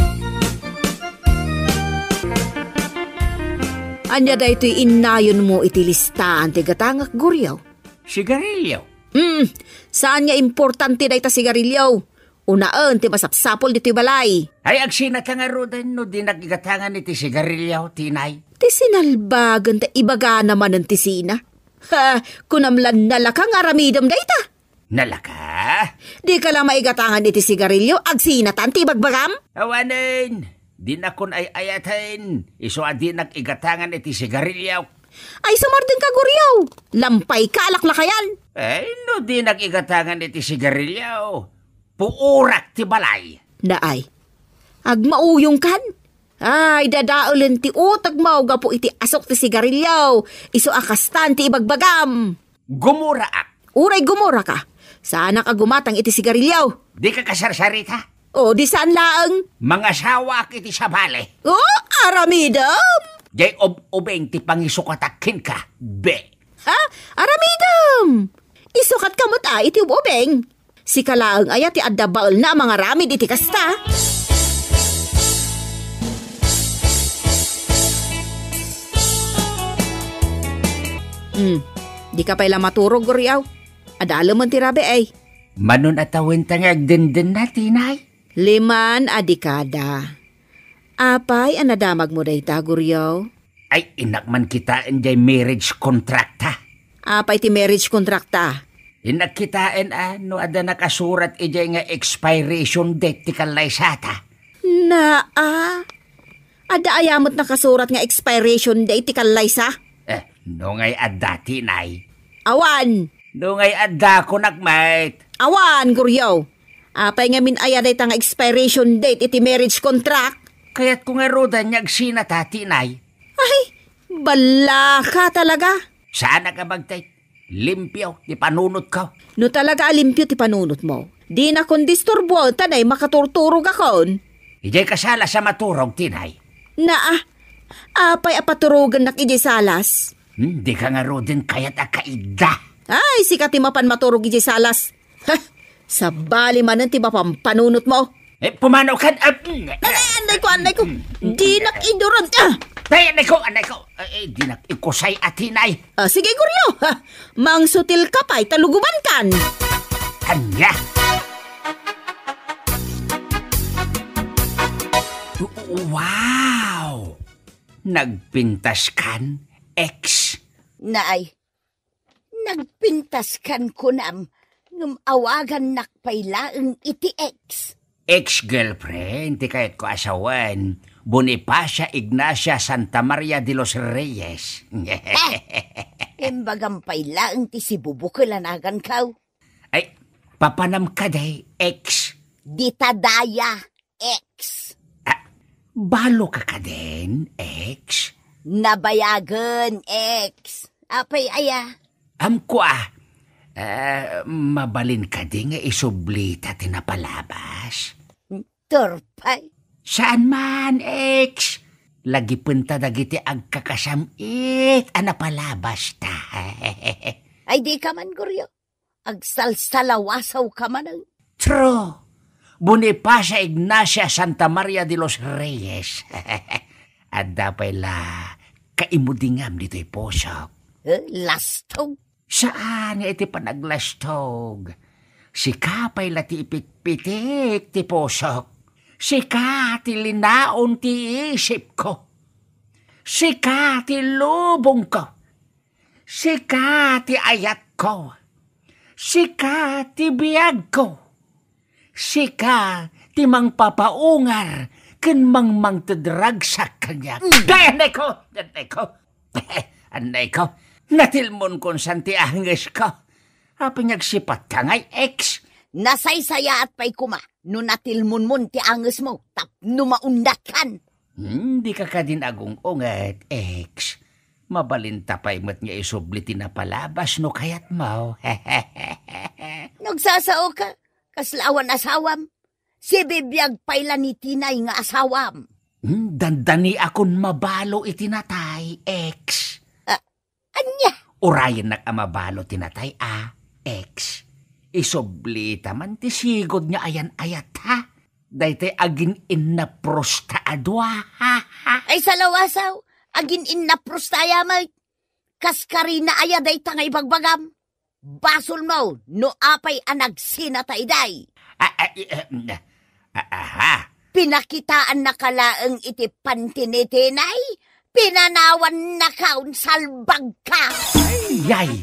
Ania daytoy innayonmo iti listaan ti gatangak, Goryo? Sigarilyo. Hmm, saan nga importante dayta sigarilyo. Unaen ti masapsapul ditoy balay. Ay, agsinata ngaruden no dinak igatangan iti sigarilyo, Tinay. Ti sinalbagen ta ibagana manen ti sina. Ha, kunam la nalaka nga aramidem dayta. Nalaka? Dika la maigatangan iti sigarilyo, agsinatan ti ibagbagam? Awanen, dinakon ay-ayaten, isu a dinak igatangan iti sigarilyo. Ay, sumardengka, Goryo. Lampayka a laklakayan. Ay, no dinak igatangan iti sigarilyo, puorak ti balay. Naay. Agmauyongkan? Ay, dadaelen ti utegmo gapu iti asuk ti sigarilyo. Isu a kastan ti ibagbagam. Gumuraak. Uray gumuraka. Saanak a gumatang iti sigarilyo. Dika kasarsarita? O, di saan laeng. Mangasawaak iti sabali. O, aramidem! Jay ub-ubing ti pangisukatak kenka. Be. Ha? Aramidem! Isukatka met a iti ub-ubing. Sika laeng aya ti adda baelna a mangaramid iti kasta? Hmm, dika pay la maturog, Goryo. Adalemen ti rabii. Manon a tawen ta nga agdendenna, Tinay? Liman a dekada. Apay a nadamagmo dayta, Goryo? Ay, innak man kitaen jay marriage contract ta. Apay ti marriage contract ta? Innak kitaen a no adda nakasurat idiay nga expiration date ti kallaysata. Naa, adda aya met nakasurat nga expiration date ti kallaysa? Eh, no ngay adda, Tinay. Awan. No ngay adda, kunak met. Awan, Goryo. Apay ngamin aya dayta nga expiration date iti marriage contract? Kayatko ngaruden nga agsinata, Tinay. Ay, ballaka talaga. Saanak a bagtek. Limpio ti panunotko. No talaga a limpio ti panunotmo, dinakon disturboen ta nay makaturturogakon. Idiay ka salas a maturog, Tinay. Naa, apay a paturogennak idiay salas? Hmm, dika ngaruden kayat a kaidda. Ay, sika ti mapan maturog idiay salas. Ha! Sabali manen ti mapampanunotmo. Eh, pumanaw kan, ah, mm, Ay, ay, anday ko, anday ko. Dinak iduron. Ah! Ay, anday ko, anday ko. Eh, eh, dinak ikusay a Tinay. Ah, sige, Goryo. Ha, mangsutil ka pay, ta lugubankan. Ania? Wow! Nagpintas kan, ex? Naay, nagpintas kan kunam, ngem awagannak pay laeng iti ex. Ex-girlfriend ti kayatko a sawen, Bonifacia Ignacia Santa Maria de los Reyes. Eh, imbagam pay laeng ti sibubukel a nagankaw. Ay, papanam kadi, ex? Dita daya, ex. Ah, balo ka kadin, ex? Nabayagen, ex. Apay aya? Amko a, ah, mabalin kadi nga isublita ti napalabas? Turpay. Saan man, ex? Lagipenta dagiti agkakasam-it a napalabas ta. Ay, di ka man, Goryo. Agsalsalawasaw ka manen. True. Bonifacia Ignacia Santa Maria de los Reyes. Adda pay la kaimudingam ditoy pusok. Eh, lastog. Saan nga iti panaglastog. Sika pay la ti ipitpitik ti pusok. Sika ti linaon ti isipko. Sika ti lubongko. Sika ti ayatko. Sika ti biagko. Sika ti mangpapaungar ken mangmangtedragsak kaniak. Mm. Ay, annayko! Annayko! Annayko! Natilmon kon saan ti angesko. Apay nga agsipatka ngay, ex? Nasaysayaat pay koma no natilmonmon ti angesmo tapno maundatkan. Hmm, dika kadin agung-unget, ex. Mabalinta pay met nga isubli ti napalabas no kayatmo. No agsasaoka, kasla awan asawam. Sibibiag pay la ni Tinay nga asawam. Hmm, dandaniakon mabalo iti natay, ex. Ah, ania? Urayennak a mabalo ti natay a, ex. Isublita man ti sigud nga ayan-ayat, ha? Daytoy agin-innaprosta a dua, ha, ha? Ay, salawasaw, agin-innaprosta aya met. Kas karina aya dayta nga ibagbagam? Basolmo no apay a nagsinata idiay. Ah, ah, eh, eh, ah, aha. Pinakitaannaka laeng iti panti ni Tinay, pinanawannaka, salbagka. Yay!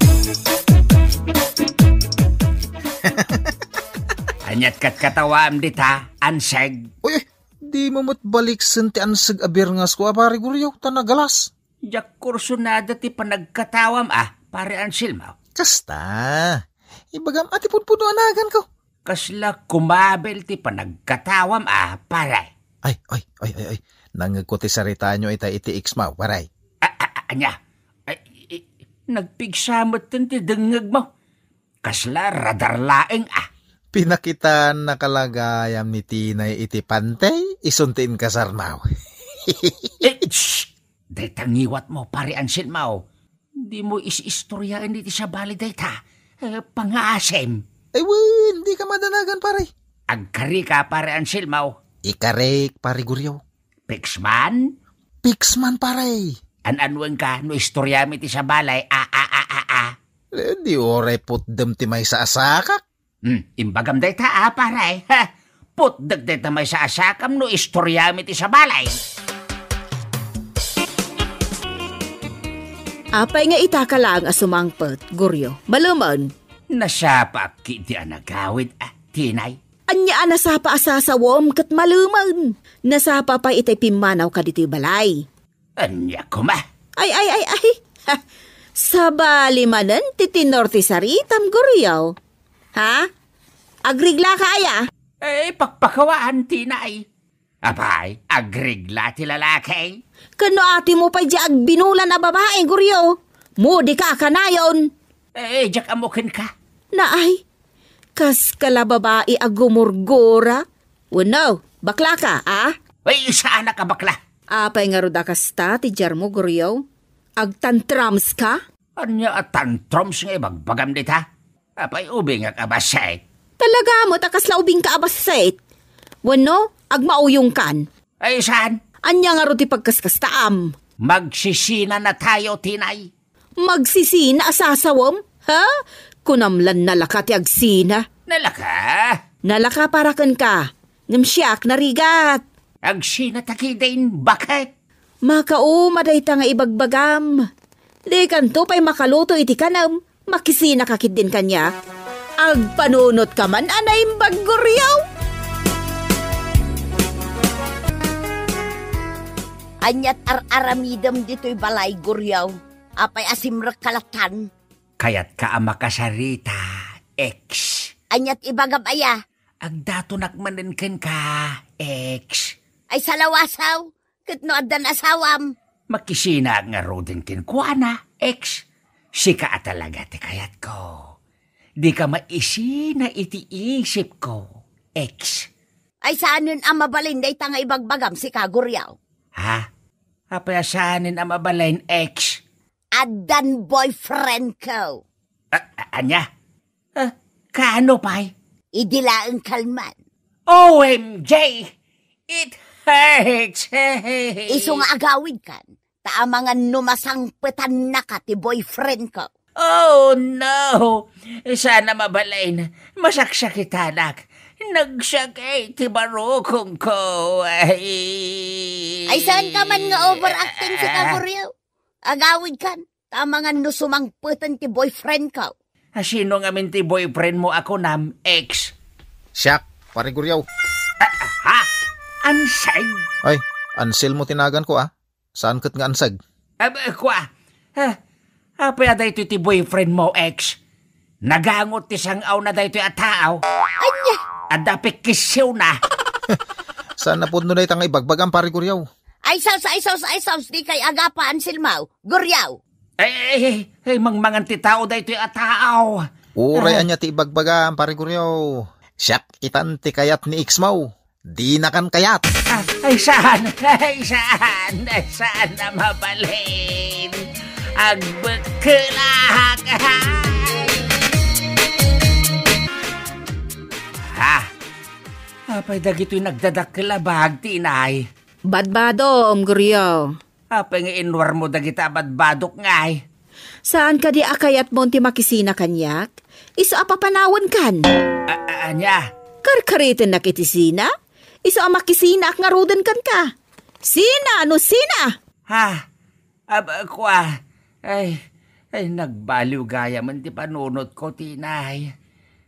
Aniat ket katawaam dita, anseg? Uy, uy, dimo met baliksen ti anseg a birngasko a, Pare Goryo, ta nagalas. Diak kursunada ti panagkatawam a, Pare Anselmo. Kasta. Ibagam a ti pudpudno a naganko. Kasla kumabel ti panagkatawam a, pare. Ay, ay, ay, ay, ay. Nangngegko ti saritayo ita iti ex mo, pare. A, a, a, ania? Ay, i, nagpigsa met ti dengngegmo. Kasla radar laeng a. Pinakitaannaka la gayam ni Tinay iti pantay, isun ti inkasarmo. Eh, shh! Dayta ngiwatmo, Pare Anselmo. Dimo is-istoryaen iti sabali dayta. Eh, pangasim. Ay, wen, dika madanagan, pare. Agkarika, Pare Anselmo. Ikarik, Pare Goryo. Piksman? Piksman, pare. An-anuenka no istoryaem iti sabali, a, a, a, a, a. Eh, di uray putdem ti maysa a sakak. Hmm, imbagam dayta a, pare. Ha? Putdek dayta maysa a sakam no istoryaem iti sabali. Apay nga itaka laeng a sumangpet, Goryo? Malemen. Nasapaak ketdi a nagawid, a, Tinay. Ania a nasapa a sasawem ket malemen? Nasapa pay itay pimmanawka ditoy balay. Ania koma? Ay, ay, ay, ay. Ha, sabali manen ti tenor ti saritam, Goryo. Ha? Agriglaka aya? Eh, pakpakawaan, Tinay. Apay, agrigla ti lalaki? Ken no atimo pay diay agbinulan a babai, Goryo, mo dika a kanayon. Eh, diak ammo kenka. Naay, kaska la babai a gumurgura. Wenno, baklaka, a? Ay, saanak a bakla. Apay ngarud a kasta ti diarmo, Goryo? Agtantrumska? Ania a tantrums nga ibagbagam dita? Apay ubingak a bassit? Talaga met a kasla ubingka a bassit? Wenno, agmauyongkan? Ay, saan? Ania ngarud ti pagkaskastaam? Magsisinanatayo, Tinay. Magsisina a sasawem? Ha? Kunam la nalaka ti agsina. Nalaka? Nalaka para kenka. Ngem siak narigat. Agsinata ketdin, baket. Makauma dayta nga ibagbagam. Dikanto pay makaluto iti kanem. Makisinaka ketdin kaniak. Agpanunotka man a naimbag, Goryo. Aniat ar-aramidem ditoy balay, Goryo? Apay a simrekka lattan? Kayatka a makasarita, ex. Aniat ibagam aya? Agdatonak manen kenka, ex. Ay, salawasaw, ket no addan asawam? Makisinaak ngaruden kenkuana, ex. Sika a talaga ti kayatko. Dika maisina iti isipko, ex. Ay, saanen a mabalin dayta nga ibagbagam, sika, Goryo? Ha? Apay a saanen a mabalin, ex? Addan boyfriendko. A-, a-, ania? Ah, kaano pay? Idi laeng kalman. O M G! It hurts! Isu nga agawidkan, ta amangan no masangpetannaka ti boyfriendko. Oh, no! Saan a mabalin, masaksakitanak. Nagsakit ti barukongko. Ay. Ay, saan ka man nga overacting, sika, Goryo? Agawidkan, ta amangan no sumangpeten ti boyfriendko. A, sino ngamin ti boyfriendmo a kunam, ex? Siak. Pare Guriaw. Ah, ha? Anseg? Ay, Anselmo ti naganko, a. Saan ket nga Anseg? Ab-, kua, ha? Apay a daytoy ti boyfriend mo, ex? Nagangot ti sang-awna daytoy a tao. Ania? Adda pikkisiwna. Saan a pudno dayta nga ibagbagam, Pare Guriaw? Ay sus, ay sus, ay sus, dikay agapa, Anselmo. Guriaw. Ay, ay, ay, ay, mangmangan ti tao daytoy a tao. Uray Ah. ania ti ibagbagam, Pare Guriaw. Siak itan ti kayat ni ex mo. Dinakan kayat. Ah, ay, saan? Ay, saan? Ay, saan a mabalin? Agbekkelak. Ha? Apay dagitoy nagdadakkel a bag, Tinay? Badbadom, Guriaw. Apay nga inwarmo dagita a badbadok ngay? Saan kadi a kayatmon ti makisina kaniak? Isu a papanawenkan. A-, a-, ania? Karkaritennak iti sina? Isu a makisinaak ngaruden kenka. Sina no sina? Ha? Ab-, kua, ay, ay, nagbaliw gayamen ti panunotko, Tinay.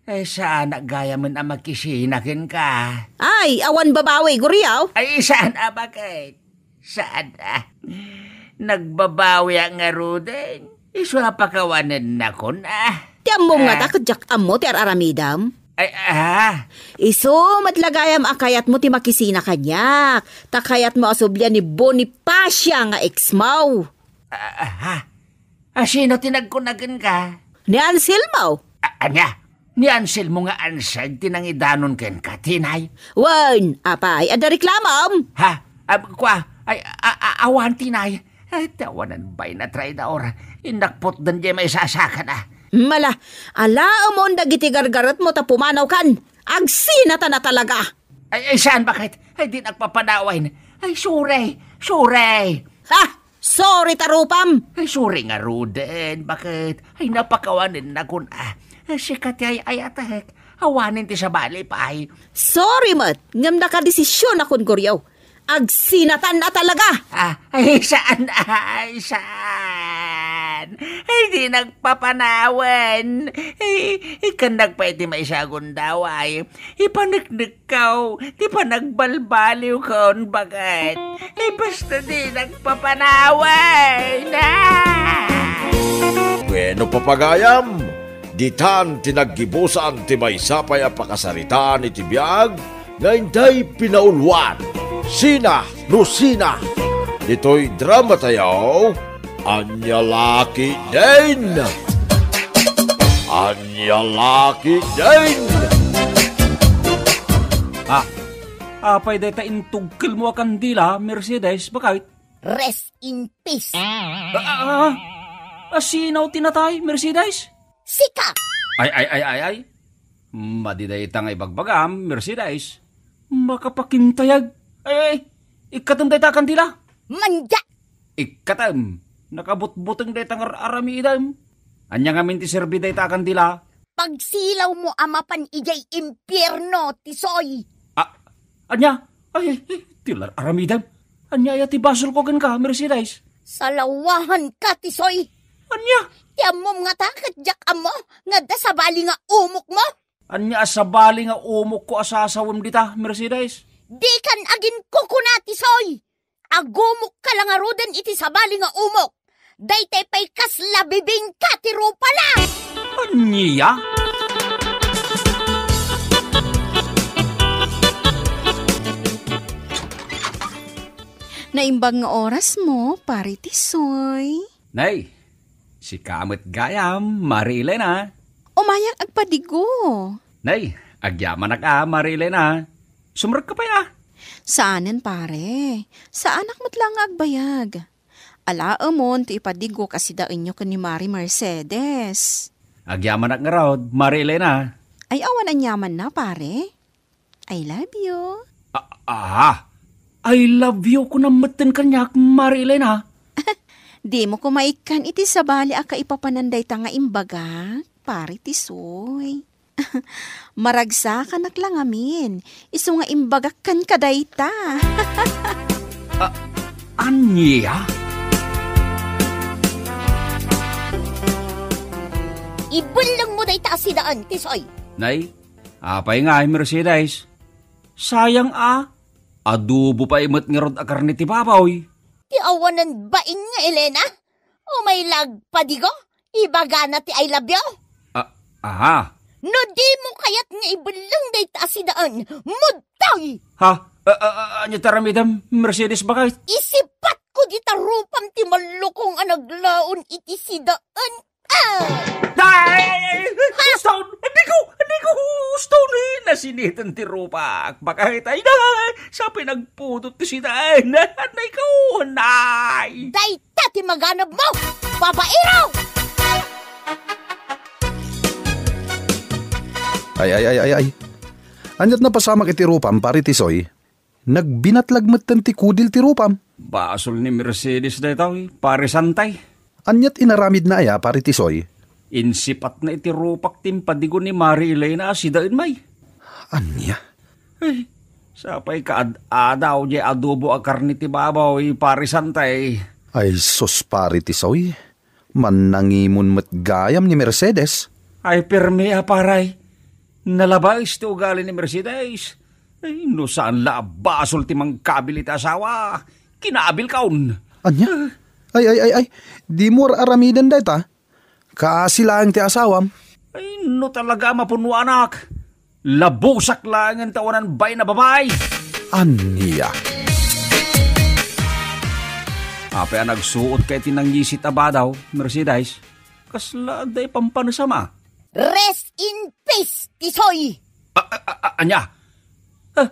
Ay, saanak gayamen a makisina kenka. Ay, awan babawi, Guriaw? Ay, saan a baket? Saan a? Nagbabawiak ngaruden. Isu a pakawanennakon a. Ti ammom ngata Ah. ket diak ammo ti ar-aramidem? Ay, ah. Isu met la gayam a kayatmo ti makisina kaniak. Ta kayatmo a sublian ni Bonifacia nga ex mo. Ah, ah, ha? A, sino ti nagkuna kenka? Ni Anselmo. A-, ania? Ni Anselmo nga Anseg ti nangidanon kenka, Tinay? Wen, apay, adda reklamom? Ha? Ab-, kua, ay, a-, a-, awan, Tinay. Ay, ti awanan bay na traidor. Innak putden diay maisasakana. Mala, alaemon dagiti gargaretmo ta pumanawkan. Agsinatan a talaga. Ay, ay, saan, baket? Ay, dinak papanawen. Ay, sorry, sorry. Ha? Sorry ta rupam? Ay, sorry ngaruden, baket? Ay, napakawanennakon a. Ay, sika ti ay-ayatek. Awanen ti sabali pay. Sorry met, ngem nakadesisionakon, Guriaw. Agsinatan a talaga. Ah, ay, saan, ay, saan? Ay, dinak papanawen. Ay, ikkannak pay ti maysa a gundaway. Ipaneknek Kaw, ti panagbalbaliwkon, baket? Ay, basta dinak papanawen, ah! Bueno, papagayam, ditan ti naggibusan ti maysa pay a pakasaritaan iti biag nga intay pinauluan. Sina no sina? Ditoy drama tayo, Ania la ketdin! Ania la ketdin! Ah, apay dayta intugkelmo a kandila, Mercedes, baket? Rest in peace. Ah, ah, ah. A, sino ti natay, Mercedes? Sika! Ay, ay, ay, ay, ay. Madi dayta nga ibagbagam, Mercedes. Makapakintayag. Ay, ay, ikkatem dayta a kandila. Manda! Ikkatem, nakabutbuteng dayta nga ar-aramidem. Ania ngamin ti serbi dayta a kandila? Pagsilawmo a mapan idiay impierno, Tisoy. Ah, ania? Ay, ay, ay, ti ar-aramidem. Ania aya ti basolko kenka, Mercedes? Salawahanka, Tisoy. Ania? Ti ammom ngata ket diak ammo nga adda sabali nga umokmo? Ania a sabali nga umokko a sasawem dita, Mercedes? Dikan aginkukuna, Tisoy. Agumokka la ngaruden iti sabali nga umok. Daytay pay kasla bibingka ti rupana. Ania? Naimbag nga orasmo, Pare Tisoy. Nay, sika met gayam, Mari Elena. Umayak agpadigo. Nay, agyamanak a, Mari Elena. Sumrekka pay a. Saanen, pare. Saanak met la nga agbayag. Alaemon ti ipadigok a sidaenyo ken ni Mari Mercedes. Agyamanak ngarud, Mari Elena. Ay, awan aniamanna, pare. I love you. A-, aha? I love you kunam metten kaniak, Mari Elena. Dimo koma ikkan iti sabali a kaipapanan dayta nga imbagak, Pare Tisoy. Maragsakanak la ngamin, isu nga imbagak kenka dayta. A-, ania? Ibellengmo dayta a sidaen, Tisoy. Nay, apay ngay, Mercedes? Sayang a. Adobo pay met ngarud a karne ti baboy. Ti awanan bain nga Elena? Umay la agpadigo? Ibagana ti I love you? Ah, aha. No dimo kayat nga ibelleng dayta a sidaen, mudtoy! Ha? Ah, ah, ah, ania ti aramidem, Mercedes, baket? Isipatko dita rupam ti mallukong a naglaon iti sidaen. Ah! Ay, ay, ay, ay, ay, Stone! Andi ko! Andi ko! Stone, eh! Nasineten ti rupak. Baka itay na! Sa pinagpudot ti sida, eh! Nay ko! Nay! Dayta ti maganab mo! Babaero! Ay, ay, ay, ay, ay. Aniat napasamak iti rupam, pare Tisoy? Nagbinatlag metten ti kudil ti rupam. Basol ni Mercedes daytoy, pare Santay. Aniat inaramidna aya, pare Tisoy? Insipatna iti rupak ti impadigo ni Mari Elena a sidaen may. Ania? Ay, sapay kaad-adaw diay adobo a karne ti baboy, pare Santay. Ay sus, pare Tisoy. Mannangimon met gayam ni Mercedes. Ay, permi a, paray. Nalabaes ti ugali ni Mercedes. Ay, no saan la a basol ti mangkabil iti asawa, kinaabilkon. Ania? Ay, ay, ay, ay. Dimo ar-aramiden dayta. Kaasi laeng ti asawam. Ay, no talaga a mapunuanak. Labusak laengen ta awanan bain a babai. Ania? Apay a nagsuotka iti nangisit a badaw, Mercedes? Kasla adda ipampanasam a? Rest in peace, Tisoy! A, a, a, a, ania? Ah,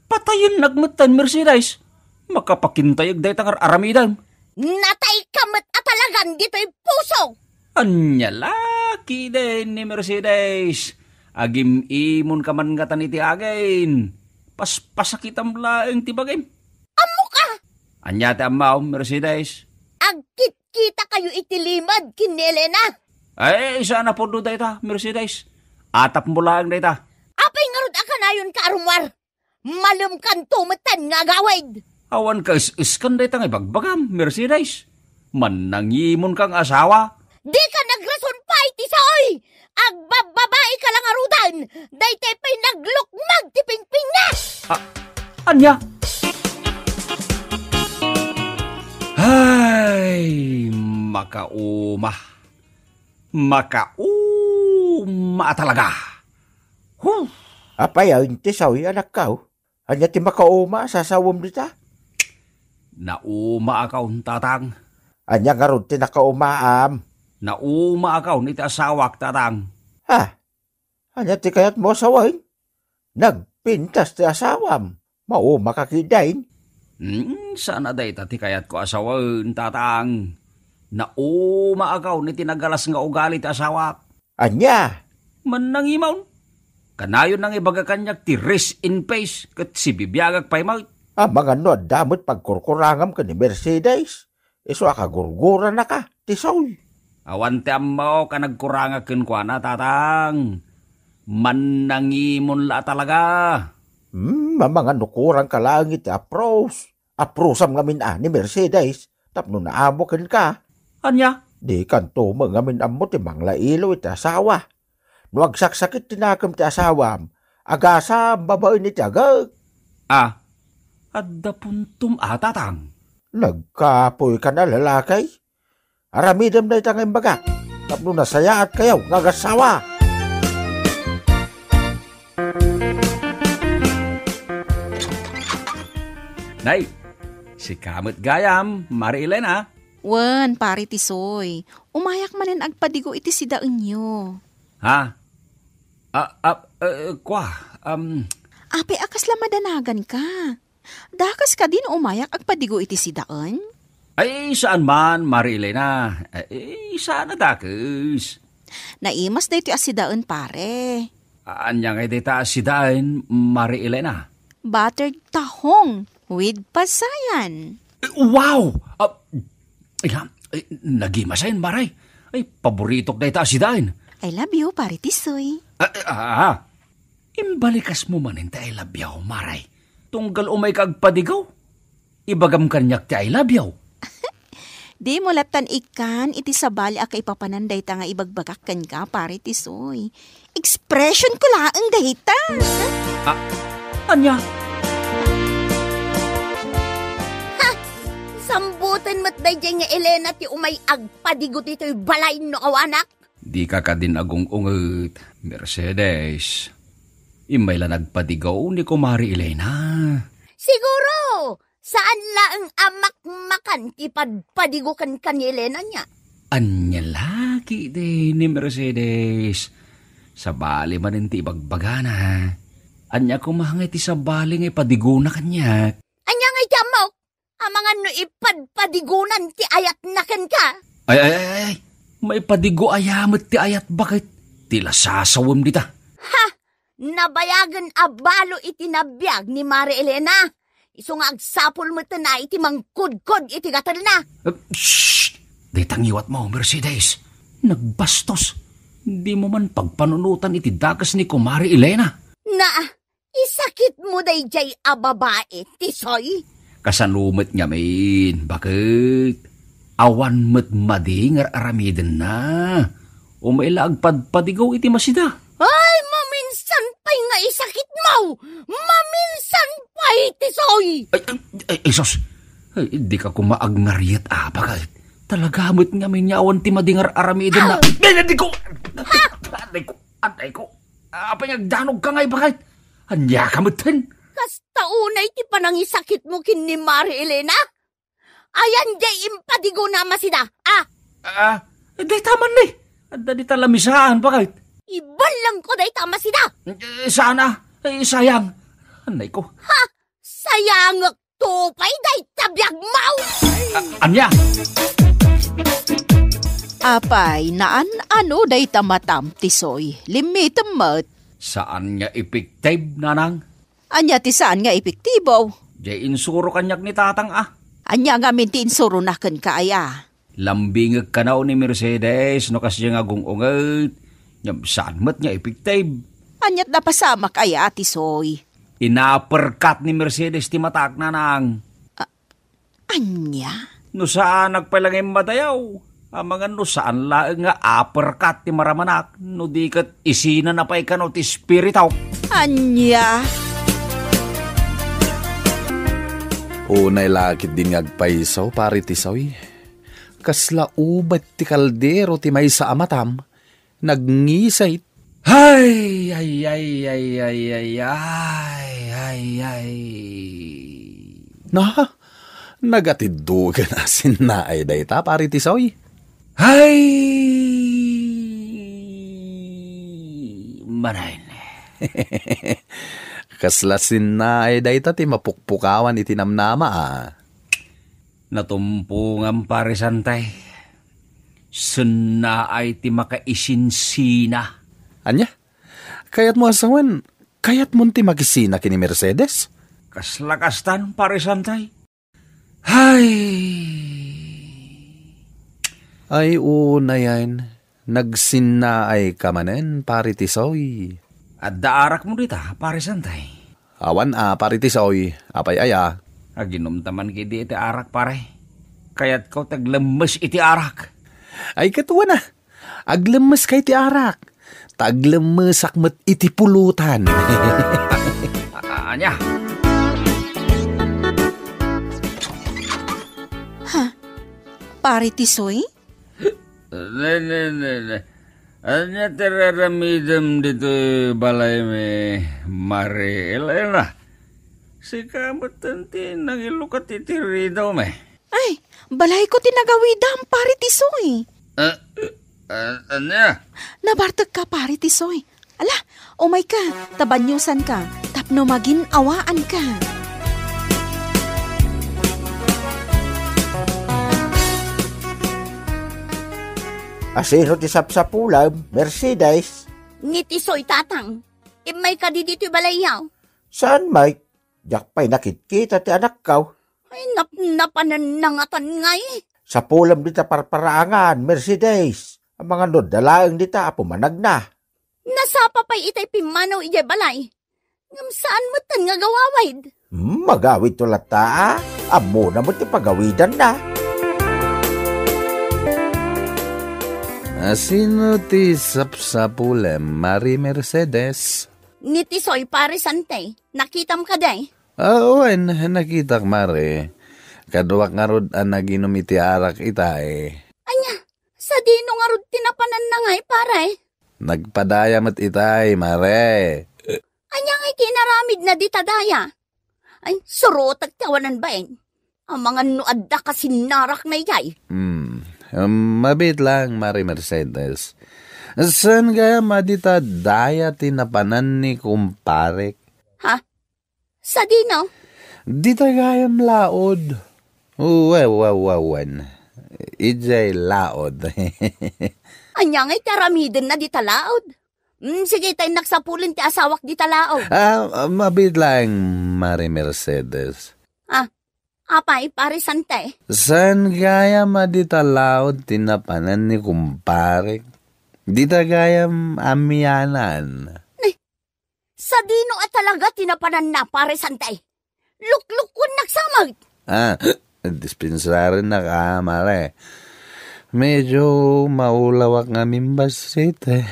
patayennak metten, Mercedes. Makapakintayek dayta nga ar-aramidem. Natayka met a talagan ditoy pusok! Ania la, kidin ni Mercedes. Agim-imonka man ngatan iti agin. Paspasakitam laeng ti bagim. Ammoka! Ania ti ammom, Mercedes? Agkitkitakayo iti limed ken ni Elena. Ay, saan a pudno dayta, Mercedes. Atapmo laeng dayta. Apay ngarud a kanayonka a rummuar? Malemkanto metten nga agawid. Awan kaes-eskan dayta nga ibagbagam, Mercedes. Mannangimonka nga asawa. Dika nagrason pay, Tisoy! Agbabbabaika la ngaruden! Daytay pay naglukmag ti pingpingna! Ah, ania? Ay, makauma. Makauma a talaga. Huh! Apay a, Tisoy, anakko? Ania ti makauma a sasawem dita? Naumaakon, tatang. Ania ngarud ti nakaumaam? Naumaakon iti asawak, tatang. Ha? Ania ti kayatmo a sawen? Nagpintas ti asawam. Maumaka ketdin. Hmm, saan a dayta ti kayatko a sawen, tatang. Naumaakon iti nagalas nga ugali ti asawak. Ania? Mannangimaon. Kanayon nga ibaga kaniak ti rest in peace ket sibibiagak pay met. Amangan no adda met pagkurkurangam ken ni Mercedes. Isu a kagurguranaka, Tisoy. Awan ti ammok a nagkurangak kenkuana, tatang. Mannangimon la a talaga. Hmm, amangan no kurangka laeng iti apros. Aprosam ngamin a ni Mercedes tapno naamo kenka. Ania? Dikanto met ngamin ammo ti manglailaw iti asawa. No agsaksakit ti nakem ti asawam, agasam babaen iti agek. Ah, adda puntom a, tatang. Nagkapoykan a lalaki. Aramidem dayta nga imbagak tapno nasayaatkayo nga agassawa. Nay, sika met gayam, Mari Elena. Wen, Pari Tisoy, umayak manen agpadigo iti sidaenyo. Ha? Ah, ah, eh, kua, um, Apay a kasla madanaganka? Dakes kadi no umayak agpadigo iti sidaen? Ay, saan man, Mari Elena. Ay, saan a dakes? Naimas daytoy a sidaen, pare. Ania ngay dayta a sidaen, Mari Elena? Buttered tahong with pasayan. Eh, wow! Ah, ila, eh, nagimasen, Mari. Ay, paboritok dayta a sidaen. I love you, Pare Tisoy. Ah, ah, ah. Imbalikasmo manen ti I love you, Mari. Tunggal umayka agpadigo. Ibagam kaniak ti I love you. Dimo lattan ikkan iti sabali a kaipapanan dayta nga ibagbagak kenka, Pare Tisoy. Expression ko laeng dayta. Ah, Ania? Ha! Sambutan met daydiay nga Elena ti umay agpadigo ditoy balay no awanak? Dika kadin agung-unget, Mercedes. Immay la nagpadigo ni Kumari Elena. Siguro, saan laeng a makmakan ti padpadigo kenka ni Elena nia. Ania la ketdi ni Mercedes? Sabali manen ti ibagbagana. Ania koma ngay ti sabali nga ipadigona kaniak? Ania ngay ti ammok? Amangan no ipadpadigunan ti ayatna kenka? Ay, ay, ay, ay. Maipadigo aya met ti ayat baket ti lasasawem dita. Ha! Nabayagen a balo iti nabiag ni Mari Elena. Isu nga agsapul met a iti mangkudkod iti gatelna. Eh, shh! Dayta ngiwatmo, Mercedes. Nagbastos. Dimo man pagpanunotan iti dakes ni Kumari Elena. Na, isakitmo daydiay a babai, Tisoy? Kasano met ngamin, baket? Awan met madi nga ar-aramidenna. Umay la agpadpadigo iti masida. Ay, maminsan pay nga isakitmo! Maminsan pay, Tisoy! Ay, ay, ay, ay, sus! Ay, dika koma agngariat, a, baket. Talaga met ngamin nga awan ti madi nga ar-aramidenna. Ah! Ay, ay, di ko! Ay, ko! Atay ko, apay nga agdanogka ngay, baket? Ania ka metten? Kasta unay ti panangisakitmo ken ni Mari Elena? Ayan diay impadigona a masida, a? Ah, dayta man ni. Adda dita lamisaan, baket? Ibalangko dayta a masida. Eh, sana. Eh, sayang. Anay ko. Ha? Sayangek to pay dayta biagmo! A-, ania? Apay, naan-ano dayta matam, Tisoy? Limmitem met. Saan nga epektibo, nanang? Ania ti saan nga epektibo? Diay insuro kaniak ni tatang, a. Ania ngamin ti insurona kenka, aya? Lambingek kano ni Mercedes no kasdiay nga agung-unget, ngem saan met nga epektibo. Aniat napasamak aya, Tisoy? Ina-uppercut ni Mercedes ti matak, nanang. A-, ania? No saanak pay la nga immadayaw, amangan no saan laeng nga uppercut ti maramanak, no di ket isinana pay kano ti espirituk. Ania? Unay la ketdin nga agpayso, Pare Tisoy. Kasla ubet ti kaldero ti maysa a matam, nagngisit. Ay, ay, ay. Na, nagatidduken a sinnaay dayta, Pare Tisoy. Ay, manay. Kasla sinnaay dayta ti mapukpukawan iti namnama, a. Natumpongam, Pare Santay. Sinnaay ti makaisinsina. Ania? Kayatmo a sawen, kayatmon ti makisina ken ni Mercedes? Kasla kastan, Pare Santay. Hay! Ay, unayen. Nagsinnaayka manen, Pare Tisoy. Adda arakmo dita, Pare Santay? Awan a, Pare Tisoy. Apay aya? Aginumta man ketdi iti arak, pare. Kayatko ti aglemmes iti arak. Ay, ket wen a. Aglemmeska iti arak. Ta aglemmesak met iti pulutan. A-, ania? Ha? Pare Tisoy? Ne, ne, ne, ne. Ania ti raramidem ditoy balaymi, Mari Elena? Sika metten ti nangilukat iti ridawmi. Ay, balayko ti nagawidam, Pare Tisoy. A, a, ania? Nabartekka, Pare Tisoy. Ala, umayka, ta baniosanka, tapno magin-awaanka. Asino ti sapsapulem, Mercedes? Ni Tisoy, tatang. Immay kadi ditoy balayyo. Saan, Mike? Diak pay nakitkita ti anakko. Ay, napnapanen na ngatan ngay. Sapulem dita parparaangan, Mercedes. Amangan no adda laeng dita a pumanagna. Nasapa pay itay pimmanaw idiay balay. Ngem saan metten nga agawawid. Hmm, magawidto latta, a. Ammona met ti pagawidanna. Asino ti sapsapulem, Mari Mercedes? ni Tisoy, Pare Sante. Nakitam kadi? Ah, wen, nakitak, Mare. Kaduak ngarud a naginom iti arak itay. Ania, sadino ngarud ti napananna ngay, Pare? Nagpadaya met itay, Mare. Ania ngay ti inaramidna dita daya? Ay, surotek ti awanan bain. Amangan no adda kasinnarakna idiay. Hmm, um, mabiit lang, Mare Mercedes. Saan gayam a dita daya ti napanan ni kumparek? Ha? Sadino? Dita gayam laod. Uwe, uwe, uwe, uwen. Idiay laod. Ania ngay ti aramidenna dita laod? Mm, sige, ta innak sapulen ti asawak dita laod. Ah, ah, mabiit laeng, Mare Mercedes. Ah, apay, Pare Sante? Saan gayam a dita laod ti napanan ni kumparek? Dita gayam amianan. Ni, sadino a talaga ti napananna, Pare Sante? Luklukon naksamet. Ah, dispensarennak, ah, Mare. Medyo maulawak ngamin bassit, eh.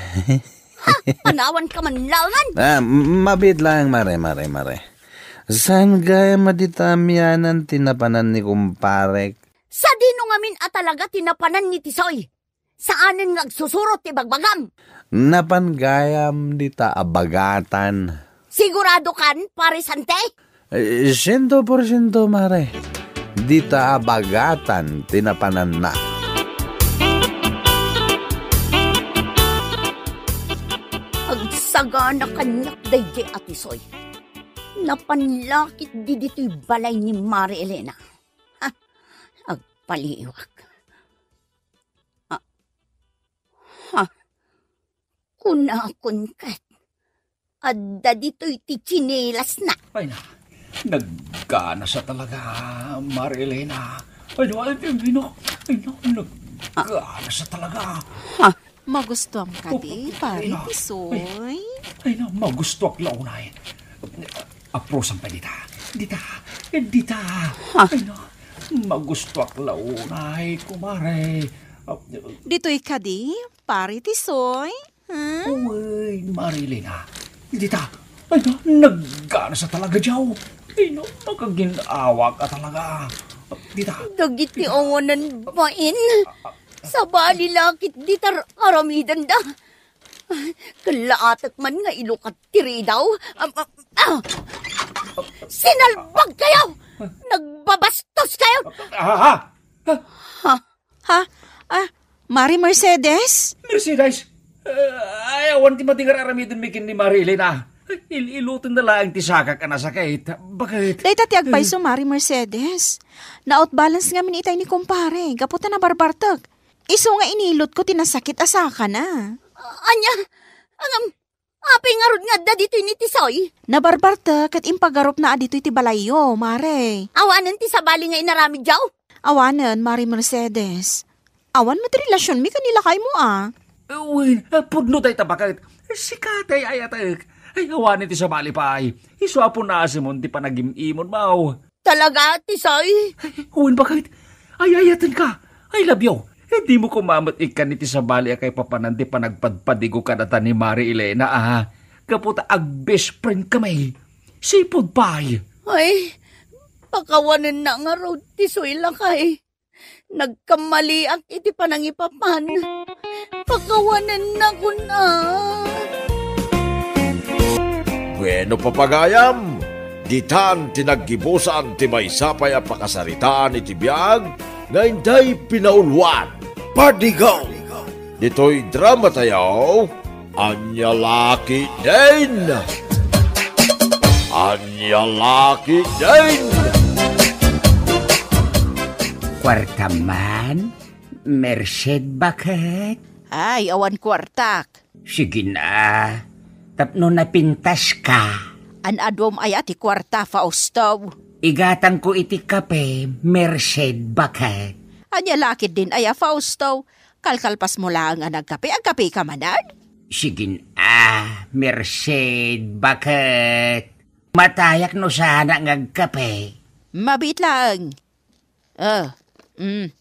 Ha? Anawan ka man laengen? Ah, m-, mabiit lang, Mare, Mare, Mare. Saan gayam a dita amianan ti napanan ni kumparek? Sadino ngamin a talaga ti napanan ni Tisoy? Saanen nga agsusurot ti bagbagam. Napan gayam dita a bagatan. Sigurado kan, Pare Sante? Eh, siento porsiento, Mare. Dita a bagatan ti napananna. Agsagana kaniak daydi a Tisoy. Napan la ketdi ditoy balay ni Mare Elena. Ha? Agpaliiwak. Ah. Ha? Kunakon ket, adda ditoy ti tsinelasna. Ay na, nagganasa talaga, Mare Elena. Ay, no, ay, ay, no, ay, no, nagganasa talaga. Ha? Magustuam kadi, Pare Tisoy? Ay, ay, no, magustuak la unay. Aprosam pa dita. Dita. Dita. Ha? Ay, no, magustuak la unay, kumare. Ditoy kadi, Pare Tisoy? Hmm? Uy, Mare Elena. Dita. Ay, na, nagganasa talaga, Jaw. Ay, no, makaginawa ka talaga. Dita. Dagiti awanan bain. Sabali la ketdi ti ar-aramidenda. Kalaatek man nga ilukat ti ridaw. Am, am, ah! Sinalbag kayo! Nagbabastos kayo! Ah, ha? Ha? Ha? Ah, Mare Mercedes? Mercedes? Eh, ay, awan ti madi nga ar-aramidenmi ken ni Mare Elena. Il-iloten na laeng ti sakak a nasakit. Bakit? Dayta ti agpayso, Mare Mercedes. Nautbalance ngamin itay ni kumpare, gapu ta nabarbartek. Isu nga inilotko ti nasakit a sakana. Ania? Ngem, apay ngarud nga adda ditoy ni Tisoy? Nabarbartek ket impagarupna a ditoy ti balayyo, Mare. Awanen ti sabali nga inaramidyo? Awanen, Mare Mercedes. Awan met relasionmi ken ni lakaymo, a. Wen, pudno dayta baket. Sika ti ay-ayatek. Ay, awanen ti sabali pay. Isu a punasemon ti panagim-imonmo. Talaga, Tisoy? Wen, baket. Ay-ayatenka. I love you. Dimo koma met ikkan iti sabali a kaipapanan ti panagpadpadigo kadata ni Mare Elena, a. Gapu ta ag-best friend kami. Sipud pay. Ay, pakawanenna ngarud, Tisoy lakay. Nagkamaliak iti panangipapan. Pakawanenna kuna. Bueno, papagayam, ditan ti naggibusan ti maysa pay a pakasaritaan iti biag nga inday pinauluan. Padigaw! Ditoy drama tayo, Ania la ketdin! Ania la ketdin! Kuarta man, Merced, baket? Ay, awan kuartak. Sige na, tapno napintaska. An-aduam aya ti kuarta, Fausto? Igatangko iti kape, Merced, baket? Ania la ketdin aya, Fausto? Kalkalpasmo laeng a nagkape, agkapeka manen? Sige a, Merced, baket? Matayak no saanak nga agkape. Mabiit laeng. Ah, mm.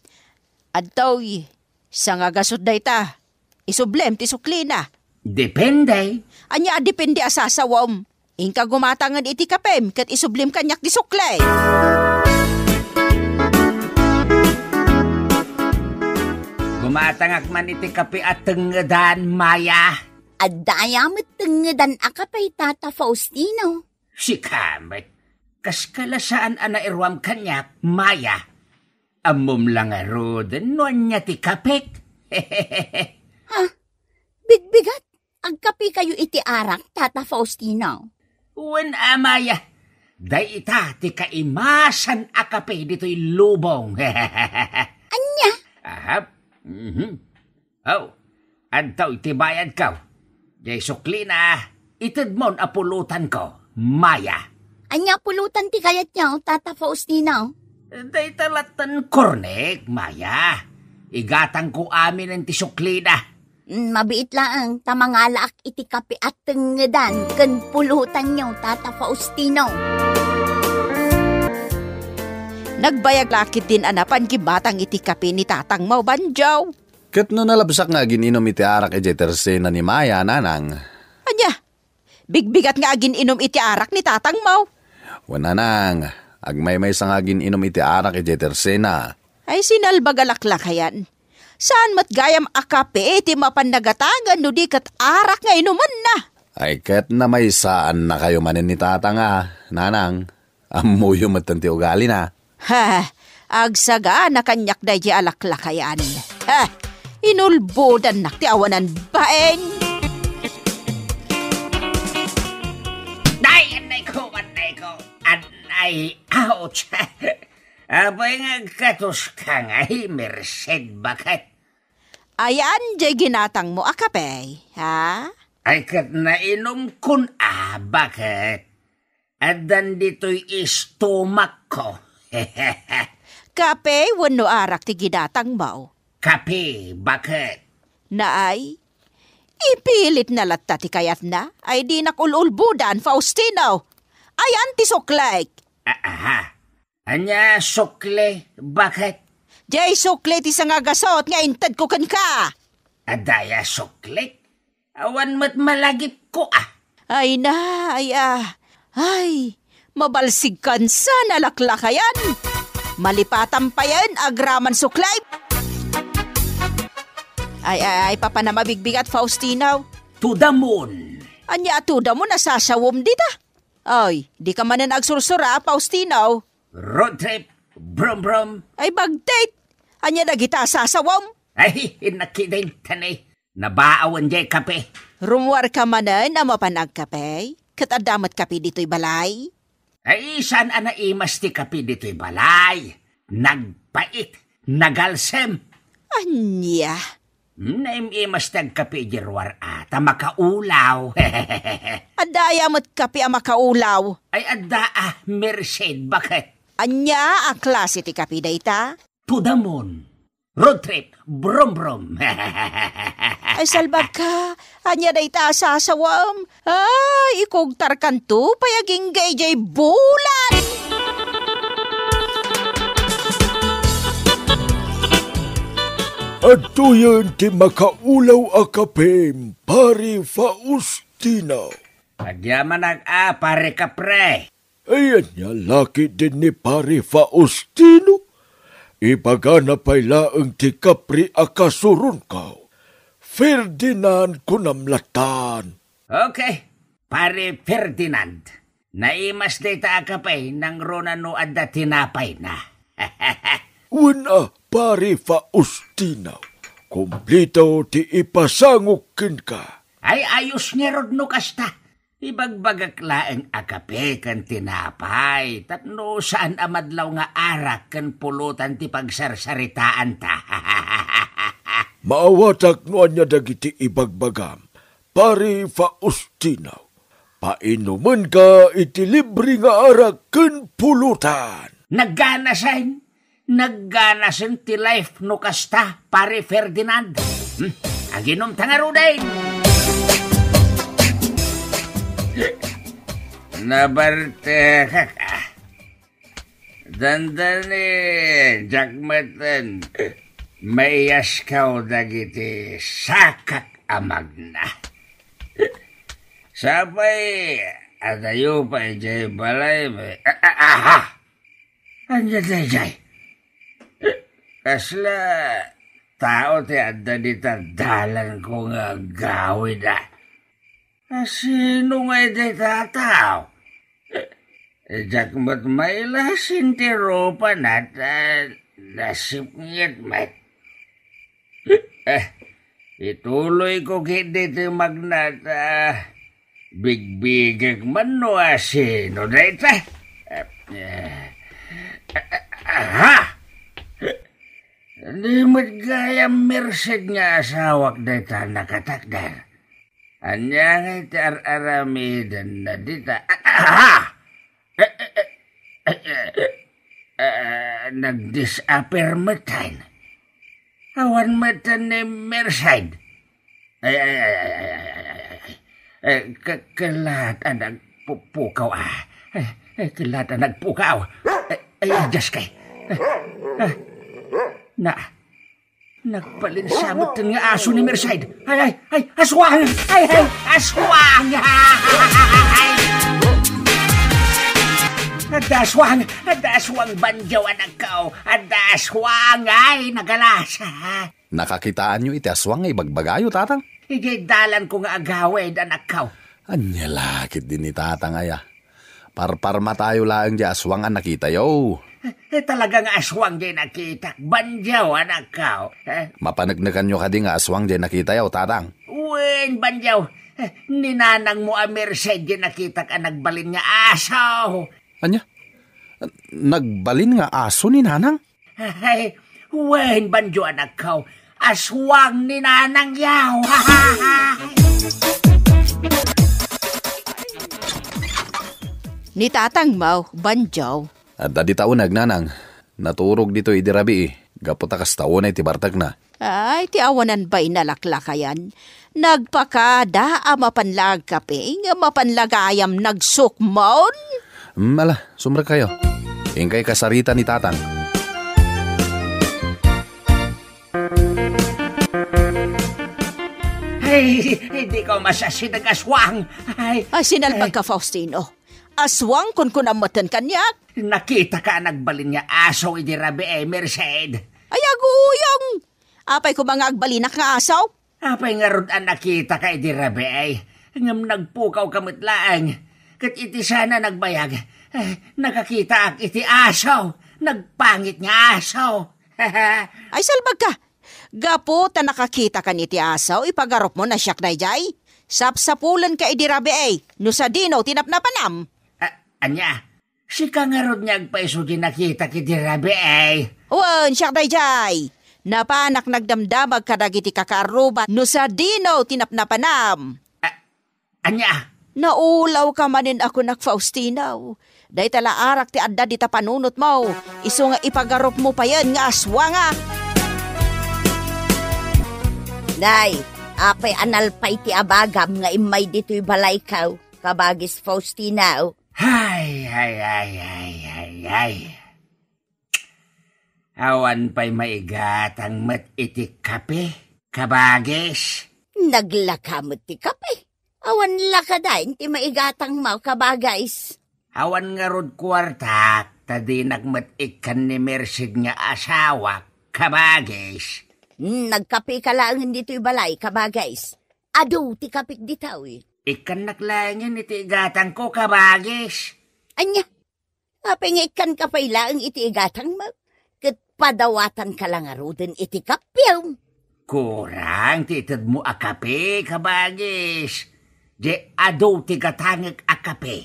Adtoy, sangagasut dayta. Isublem ti suklina. Depende. Ania a depende a sasawem? Inka gumatangen iti kapem ket isublim kaniak ti sukli. Gumatangak man iti kape a tengngedan, Maya. Adda aya met tengngedan a kape, Tata Faustino? Sika met, kas ka la saan a nairuam kaniak, Maya. Ammom la ngaruden no ania ti kapek. Ha? Bigbigat, agkapekayo iti arak, Tata Faustino? Wen a, Maya. Dayta ti kaimasan a kape ditoy lubong. Ania? Aha. Mhm. Oh, adtoy ti bayadko. Jay suklina, itedmon a pulutanko, Maya. Ania pulutan ti kayatyo, Tata Faustino? Dayta latten kornek, Maya. Igatangko aminen ti suklina. Mm, mabiit laeng ta mangalaak iti kape a tengngedan ken pulutanyo, Tata Faustino. Nagbayag la ketdin a napan gimmatang iti kape ni Tatang Mau, Banjaw. Ket no nalabsak nga agin-inum iti arak idiay tersena ni Maya, Nanang? Ania? Bigbigat nga agin-inum iti arak ni Tatang Mau? Wen, Nanang, agmaymaysa nga agin-inum iti arak idiay tersena. Ay, sinalbag a laklakayan. Saan met gayam a kape ti mapan nagatangen no di ket arak nga inumenna? Ay, ket namaysaannakayo manen ni Tatang a, Nanang. Ammoyo metten ti ugalina. Ha, agsagana kaniak daydi a laklakayan. Ha, inulbodannak ti awanan bain. Ay, annay ko, annay ko. Annay, ouch. Apay nga agkatoska ngay, Merced, baket? Ayan, jay ginatangmo a kape, ha? Ay, ket nainumkon a, baket? Addan ditoy istomakko. Kape wenno arak ti ginatangmo? Kape, baket? Naay, ipilitna latta ti kayatna, ay dinak ul-ulbodan, Faustino. Ayan ti suklek. A-, aha. Ania sukli, baket? Jay sukli ti sangagasot nga intedko kenka. Adda aya suklik? Awan met malagipko, a. Ay na, ay, a. Ay, mabalsigkan sa nalaklakayan. Malipatan payen agraman sukli. Ay, ay, ay, papanam a bigbigat, Faustino. To the moon. Ania a to the moon a sasawem dita? Ay, dika manen agsursura, Faustino. Road trip, brum brum. Ay, bagtit! Ania dagita a sasawem? Ay, nakidintani. Nabaawen jay kape. Rummuarka manen a mapan agkape? Ket adda met kape ditoy balay? Ay, saan a naimas ti kape ditoy balay? Nagpait, nagalsem. Ania? Hmm, naim-imas ti agkape idiay ruar a, ta makaulaw. Adda aya met kape a makaulaw? Ay, adda a, Merced, baket? Ania a klase ti kape dayta? To the moon. Road trip. Brum, brum. Ay, salbagka. Ania dayta a sasawem? Ay, ikugtarkanto pay agingga idiay bulan! Adtoyen ti makaulaw a kapem, Pari Faustino. Agyamanak a, Pari Kapre. Ay, ania la ketdin ni Pari Faustino? Ibagana pay laeng ti kapri a kasuronko. Ferdinand kunam latan. Okay, Pari Ferdinand. Naimas dayta a kape nangruna no adda tinapayna. Wen a, Pari Faustino. Kompleto ti ipasangok kenka. Ay, ayos ngarud no kasta. Ibagbagak laeng a kape ken tinapay, tapno saan a madlaw nga arak ken pulutan ti pagsarsaritaanta. Maawatak no ania dagiti ibagbagam, Pari Faustino. Painumenka iti libre nga arak ken pulutan. Nagganasen! Nagganasen ti life no kasta, Pari Ferdinand. Hmm, aginumta ngaruden. Nabartekak, a. Dandani, diak metten maiyaskaw dagiti sakak a magna. Sapay, adayo pay idiay balay, may, a-, a-, aha! Ania daydiay? Kasla tao ti adda dita dalanko nga agawid, a? A, sino ngay dayta a tao? Diak met maila a sinti rupana ta nasipnget met. Eh, ituloyko ketdi ti magna ta bigbigek man no a sino dayta. Eh, eh, aha! Di met gayam Merced nga asawak dayta a nakatakder. Ania ngay ti ar-aramidenna dita? Ah! Eh, eh, eh, eh, eh, eh, nag-disappear metten. Awan metten ni Merced. Ay, ay, ay, ay, ay, ay, ay, ay, ay. Eh, ke-, kellaat a nagpupukaw, ah. Eh, eh, kellaat a nagpukaw. Eh, ay, addas kay. Eh, ah, na, nagbalinsa metten nga aso ni Merced. Ay, ay, ay, aswang! Ay, ay, aswang! Ay! Adda aswang! Adda aswang, Banjo, anakko! Adda aswang! Ay, nagalasa! Nakakitaanyo iti aswang nga ibagbagayo, Tatang? Idiay dalanko nga agawid, anakko. Ania la ketdi ni Tatang aya? Parparmatayo laeng diay aswang a nakitayo. Eh, talaga nga aswang diay nakitak, Banjo, anakko. Eh? Mapaneknekanyo kadi nga aswang diay nakitayo, Tatang? Wen, Banjo. Eh, ni nanangmo a Merced diay nakitak a nagbalin nga aso. Ania? Nagbalin nga aso ni Nanang? Ay, wen, Banjo, anakko. Aswang ni Nanang yaw. Ni Tatang mo, Banjo. Adda dita uneg, Nanang. Naturog ditoy idi rabii. Gapu ta kasta unay ti bartekna. Ay, ti awanan pay nalaklakayan. Nagpakada a mapan la agkape, nga mapan la gayam nagsukmon? Mm, ala, sumrekkayo. Inkay kasarita ni Tatang. Ay, dika masasinaga, aswang. Ay, ay, sinalbag ka, Faustino. Aswang, kunkunam metten kaniak. Nakitaka a nagbalin nga aso idi rabii, Merced. Ay, aguyong! Apay koma nga agbalinak nga aso? Apay ngarud a nakitaka idi rabii, ngem nagpukawka met laeng? Ket iti sana nagbayag, eh, nakakitaak iti aso, nagpangit nga aso. Ay, salbagka! Gapu ta nakakitakan iti aso, ipagarupmo a siak daydiay? Sapsapulenka idi rabii, no sadino ti napnapanam? A-, ania? Sika ngarud nga agpayso ti nakitak idi rabii? Wen, siak daydiay. Napanak nagdamdamag kadagiti kakaarruba no sadino ti napnapanam. A-, ania? Naulawka manen a kunak, Faustino. Dayta la arak ti adda dita panunotmo, isu nga ipagarupmo payen nga aswangak. Nay, apay a nalpay ti abagam nga immay ditoy balayko, kabagis Faustino? Ay, ay, ay, ay, ay, ay. Awan pay maigatang met iti kape, kabagis? Naglaka met ti kape. Awan la kadi ti maigatangmo, kabagis? Awan ngarud kuartak, ta dinak met ikkan ni Merced nga asawak, kabagis. Hmm, nagkapeka laengen ditoy balay, kabagis. Adu ti kapek ditoy. Ikkannak laengen iti igatangko, kabagis. Ania? Apay nga ikkanka pay laeng iti igatangmo, ket padawatanka la ngaruden iti kapiam? Kurang ti itedmo a kape, kabagis. Diay adu ti gatangek a kape.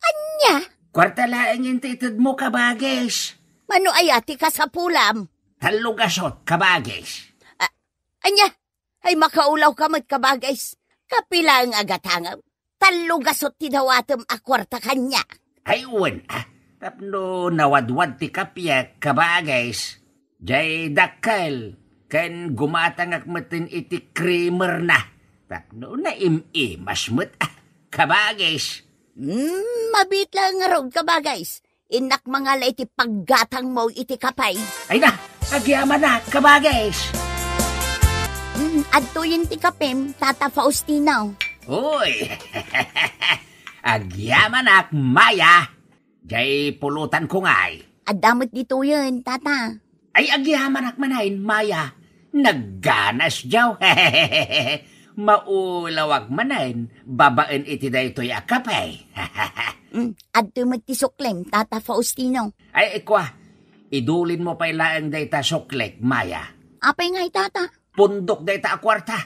Ania? Kuarta laengen ti itedmo, kabagis. Mano aya ti kasapulam? Tallo gasut, kabagis. A-, ania? Ay, makaulawka met, kabagis. Kape laeng a gatangem. Tallo gasut ti dawatem a kuarta kaniak. Ay, wen, a. Tapno nawadwad ti kapiek, kabagis. Diay dakkel, ken gumatangak metten iti creamerna. Tapno naim-imas met, a, kabagis. Hmm, mabiit laeng ngarud, kabagis. Innak mangala iti paggatangmo iti kape. Ay na, agyamanak, kabagis. Mm, adtoyen ti kapem, Tata Faustino. Uy! Agyamanak, Maya! Jay pulutanko ngay. Adda met ditoyen, Tata. Ay, agyamanak manen, Maya. Nagganas diaw. Maulawak manen babaen iti daytoy a kape. Mm, adtoy met ti suklem, Tata Faustino. Ay, ikwa, idulinmo pay laeng dayta suklek, Maya. Apay ngay, Tata? Pundok dayta a kuarta.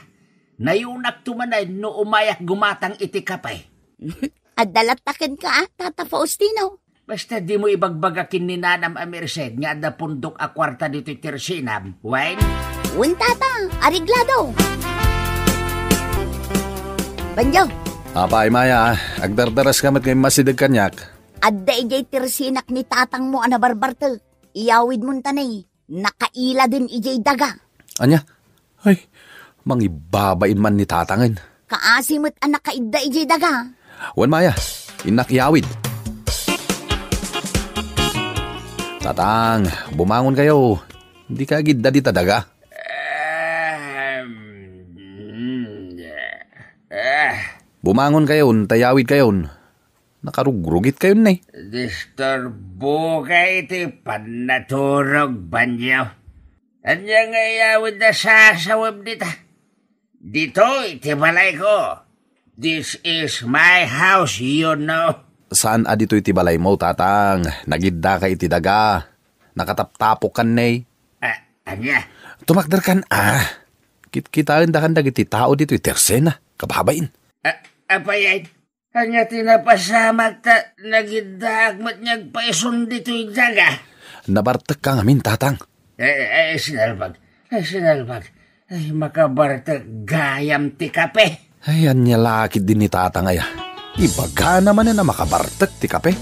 Nayunakto manen no umayak gumatang iti kape. Adda latta kenka, a, Tata Faustino. Basta dimo ibagbaga ken ni nanam a Merced nga adda pundok a kuarta ditoy tersinam, wen? Wen, Tata, areglado. Banjo. Apay, Maya, agdardaras ka met nga immasideg kaniak. Adda idiay tersinak ni tatangmo a nabarbartek. Iyawidmon ta ne. Nakailaden idiay daga. Ania? Ay, mangibabain man ni tatangen. Kaasi met a nakaidda idiay daga. Wen, Maya, innak iyawid. Tatang, bumangon kayo. Dika agidda dita daga. Ahem. Ah. Bumangon kayon, ta iyawid kayon. Nakarugrugit kayon ne. Disturbo ka iti pannaturog, Banjo. Ania nga iyawid a sasawem dita? Ditoy ti balayko. This is my house, you know. Saan a ditoy ti balaymo, Tatang? Nagidda ka iti daga. Nakataptapok kan ne. Ah, ania? Tumakder kan, ah. Kitkitaen da kan dagiti tao ditoy tersena. Kababain. Ah, apayen? Ania ti napasamak ta nagiddaak met nga agpaison ditoy daga? Nabartek ka ngamin, Tatang. Eh, eh, sinalbag. Eh, sinalbag. Ay, makabartek gayam ti kape. Ay, ania la ketdi ni Tatang aya? Ibagana manen a makabartek ti kape.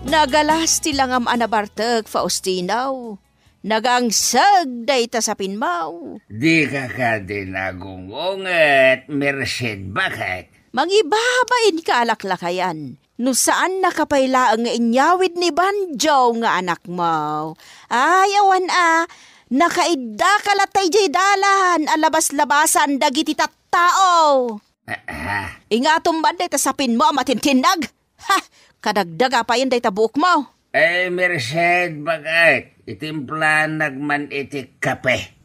Nagalas ti langam a nabartek, Faustino. Nagangseg dayta sapinmo. Dika kadi nagungonget, Merced, baket? Mangibabain ka a laklakayan. No saannaka pay laeng nga inyawid ni Banjo nga anakmo. Ay, awan a, nakaiddaka latta idiay dalan a labas-labasan dagiti tattao. Ah, ah. Ingatom man dayta sapinmo a matintinnag. Ha! Kadagdaga payen dayta buokmo. Eh, Merced, baket, itimplanak man iti kape.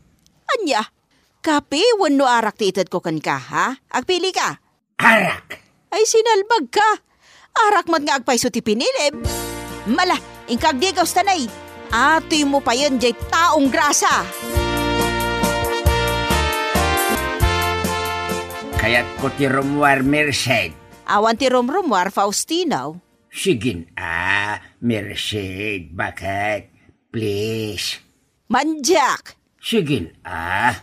Ania? Kape wenno arak ti itedko kenka, ha? Agpili ka. Arak. Ay, sinalbag ka. Arak met nga agpayso ti pinilim. Mala, inka agdigaus ta ne. Atoymo payen jay taong grasa. Kayatko ti rummuar, Merced. Awan ti rumrummuar, Faustino. Sigin a, Merced, baket? Please. Mandiak! Sigin a.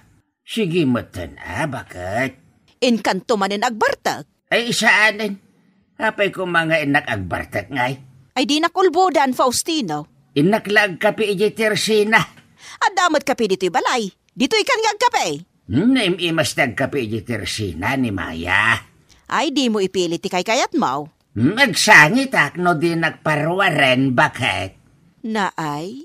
Sige metten a, baket? Inkanto manen agbartek? Ay, saanen. Apay koma nga innak agbartek ngay? Ay, dinak ulbodan, Faustino. Innak la agkape idiay tersina. Adda met kape ditoy balay. Ditoy kan nga agkape. Hmm, naim-imas ti agkape idiay tersina ni Maya. Ay, dimo ipili ti kaykayatmo. Hmm, agsangitak no dinak paruaren, baket? Naay?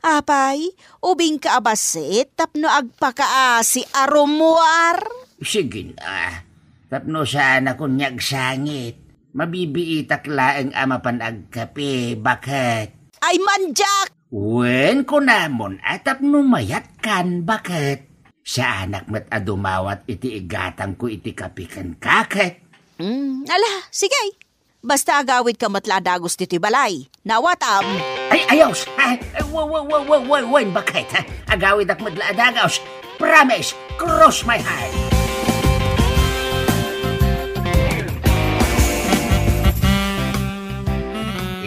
Apay, ubingka a bassit tapno agpakaasi a rummuar? Sige na, tapno saanak ket nga agsangit. Mabibiitak laeng a mapan agkape, baket? Ay, mandiak! Wen, kunamon a tapno mayatkan, baket? Saanak met a dumawat iti igatangko iti kape kenka, ket? Mm, ala, sige. Basta agawidka met la a dagus ditoy balay. Naawatam? Ay, ayos! Ay, ay, wa-, wa-, wa-, wa-, wa-, wen, baket, ha? Agawidak met la a dagus. Promise! Cross my heart!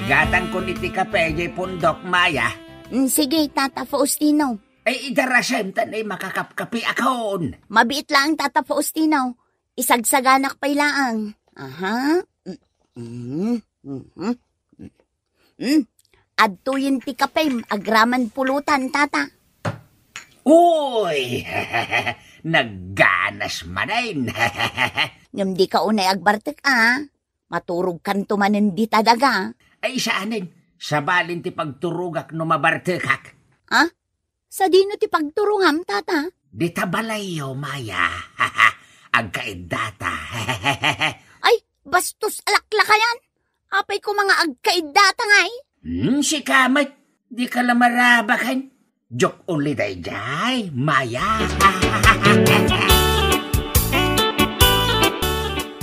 Igatangkon iti kape, jay pundok, Maya. Mm, sige, Tata Faustino. Ay, idarasem, ta ne, makakapkapiakon. Mabiit laeng, Tata Faustino. Isagsaganak pay laeng. Aha. Mm, mm, mm, mm. Adtoyen ti kapem, agraman pulutan, Tata. Uy! Nagganas manen. Ngem dika unay agbartek, a. Maturogkanto manen dita daga. Ay, saanen. Sabalin ti pagturogak no mabartekak. Ha? Sadino ti pagturongam, tata? Dita balayyo, Maya. Agkaiddata. Ay, bastos a laklakayan! Apay koma nga agkaiddata ngay? Hmm, sika met, dika la marabaken. Joke only daydiay, Maya.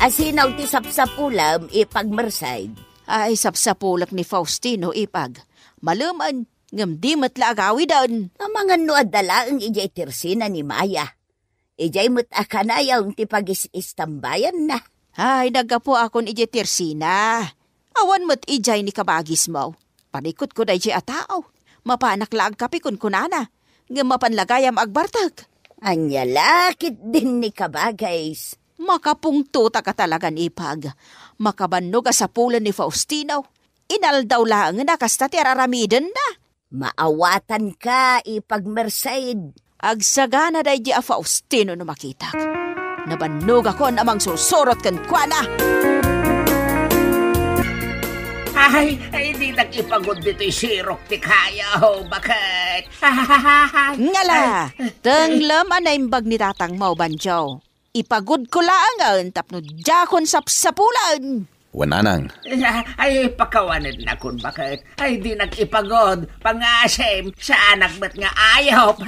Asino ti sapsapulem, Ipag Merced? Ay, sapsapulek ni Faustino, Ipag. Malemen, ngem di met la agawiden. Amangan no adda laeng idiay tersina ni Maya. Idiay met a kanayon ti pagis-istambayanna. Ay, naggapuakon idiay tersina. Awan met idiay ni kabagismo. Parikutko daydiay a tao. Mapanak la agkape kunkunana. Ngem mapan la gayam agbartek. Ania la ketdin ni kabagis? Makapungtotak a talagan, Ipag. Makabannog a sapulen ni Faustino. Inaldaw laengen a kasta ti ar-aramidenna. Maawatanka, Ipag Merced. Agsagana daydi a Faustino no makitak. Nabannogakon a mangsursurot kenkuana. Ay, ay, dinak ipagod ditoy sirok ti kayo, baket? Ngala, ay, tenglem a naimbag ni tatangmo, Banjo. Ipagudko laengen tapno diakon sapsapulen. Wen, nanang. Ay, pakawanednakon, baket? Ay, dinak ipagod, pangasim, saanak met nga ayop.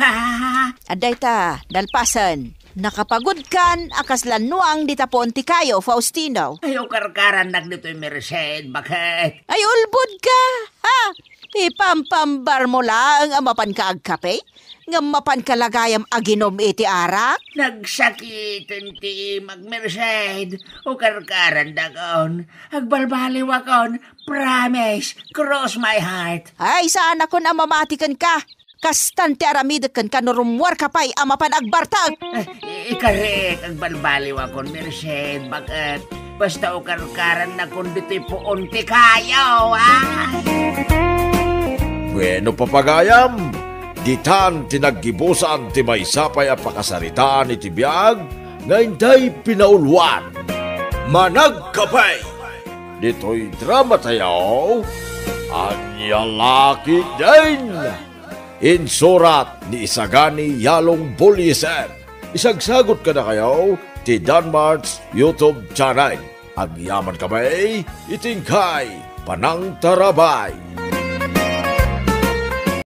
Adda ita, nalpasen. Nakapagudkan a kasla nuang dita puon ti kayo, Faustino. Ay, ukarkarannak ditoy Merced, baket? Ay, ulbodka, ha? Ipampambar mo laeng a mapanka agkape, ngem mapanka la gayam aginom iti arak? Nagsakiten ti imak, Merced. Ukarkarandakon. Agbalbaliwakon. Promise. Cross my heart. Ay, saanakon a mamati kenka. Kastan ti aramidek kenka no rummuarka pay a mapan agbartek. Eh, ikarek, agbalbaliwakon, Merced, baket? Basta ukarkarannakon ditoy puon ti kayo, ah! Bueno, papagayam, ditan ti naggibusan ti maysa pay a pakasaritaan iti biag nga intay pinauluan. Managkape! Ditoy drama tayo, Ania la ketdin! Insurat ni Isagani Yalong Bullieser. Isagsagot kadakayo ti Danmart's YouTube channel. Agyamankami iti inkay panangtarabay.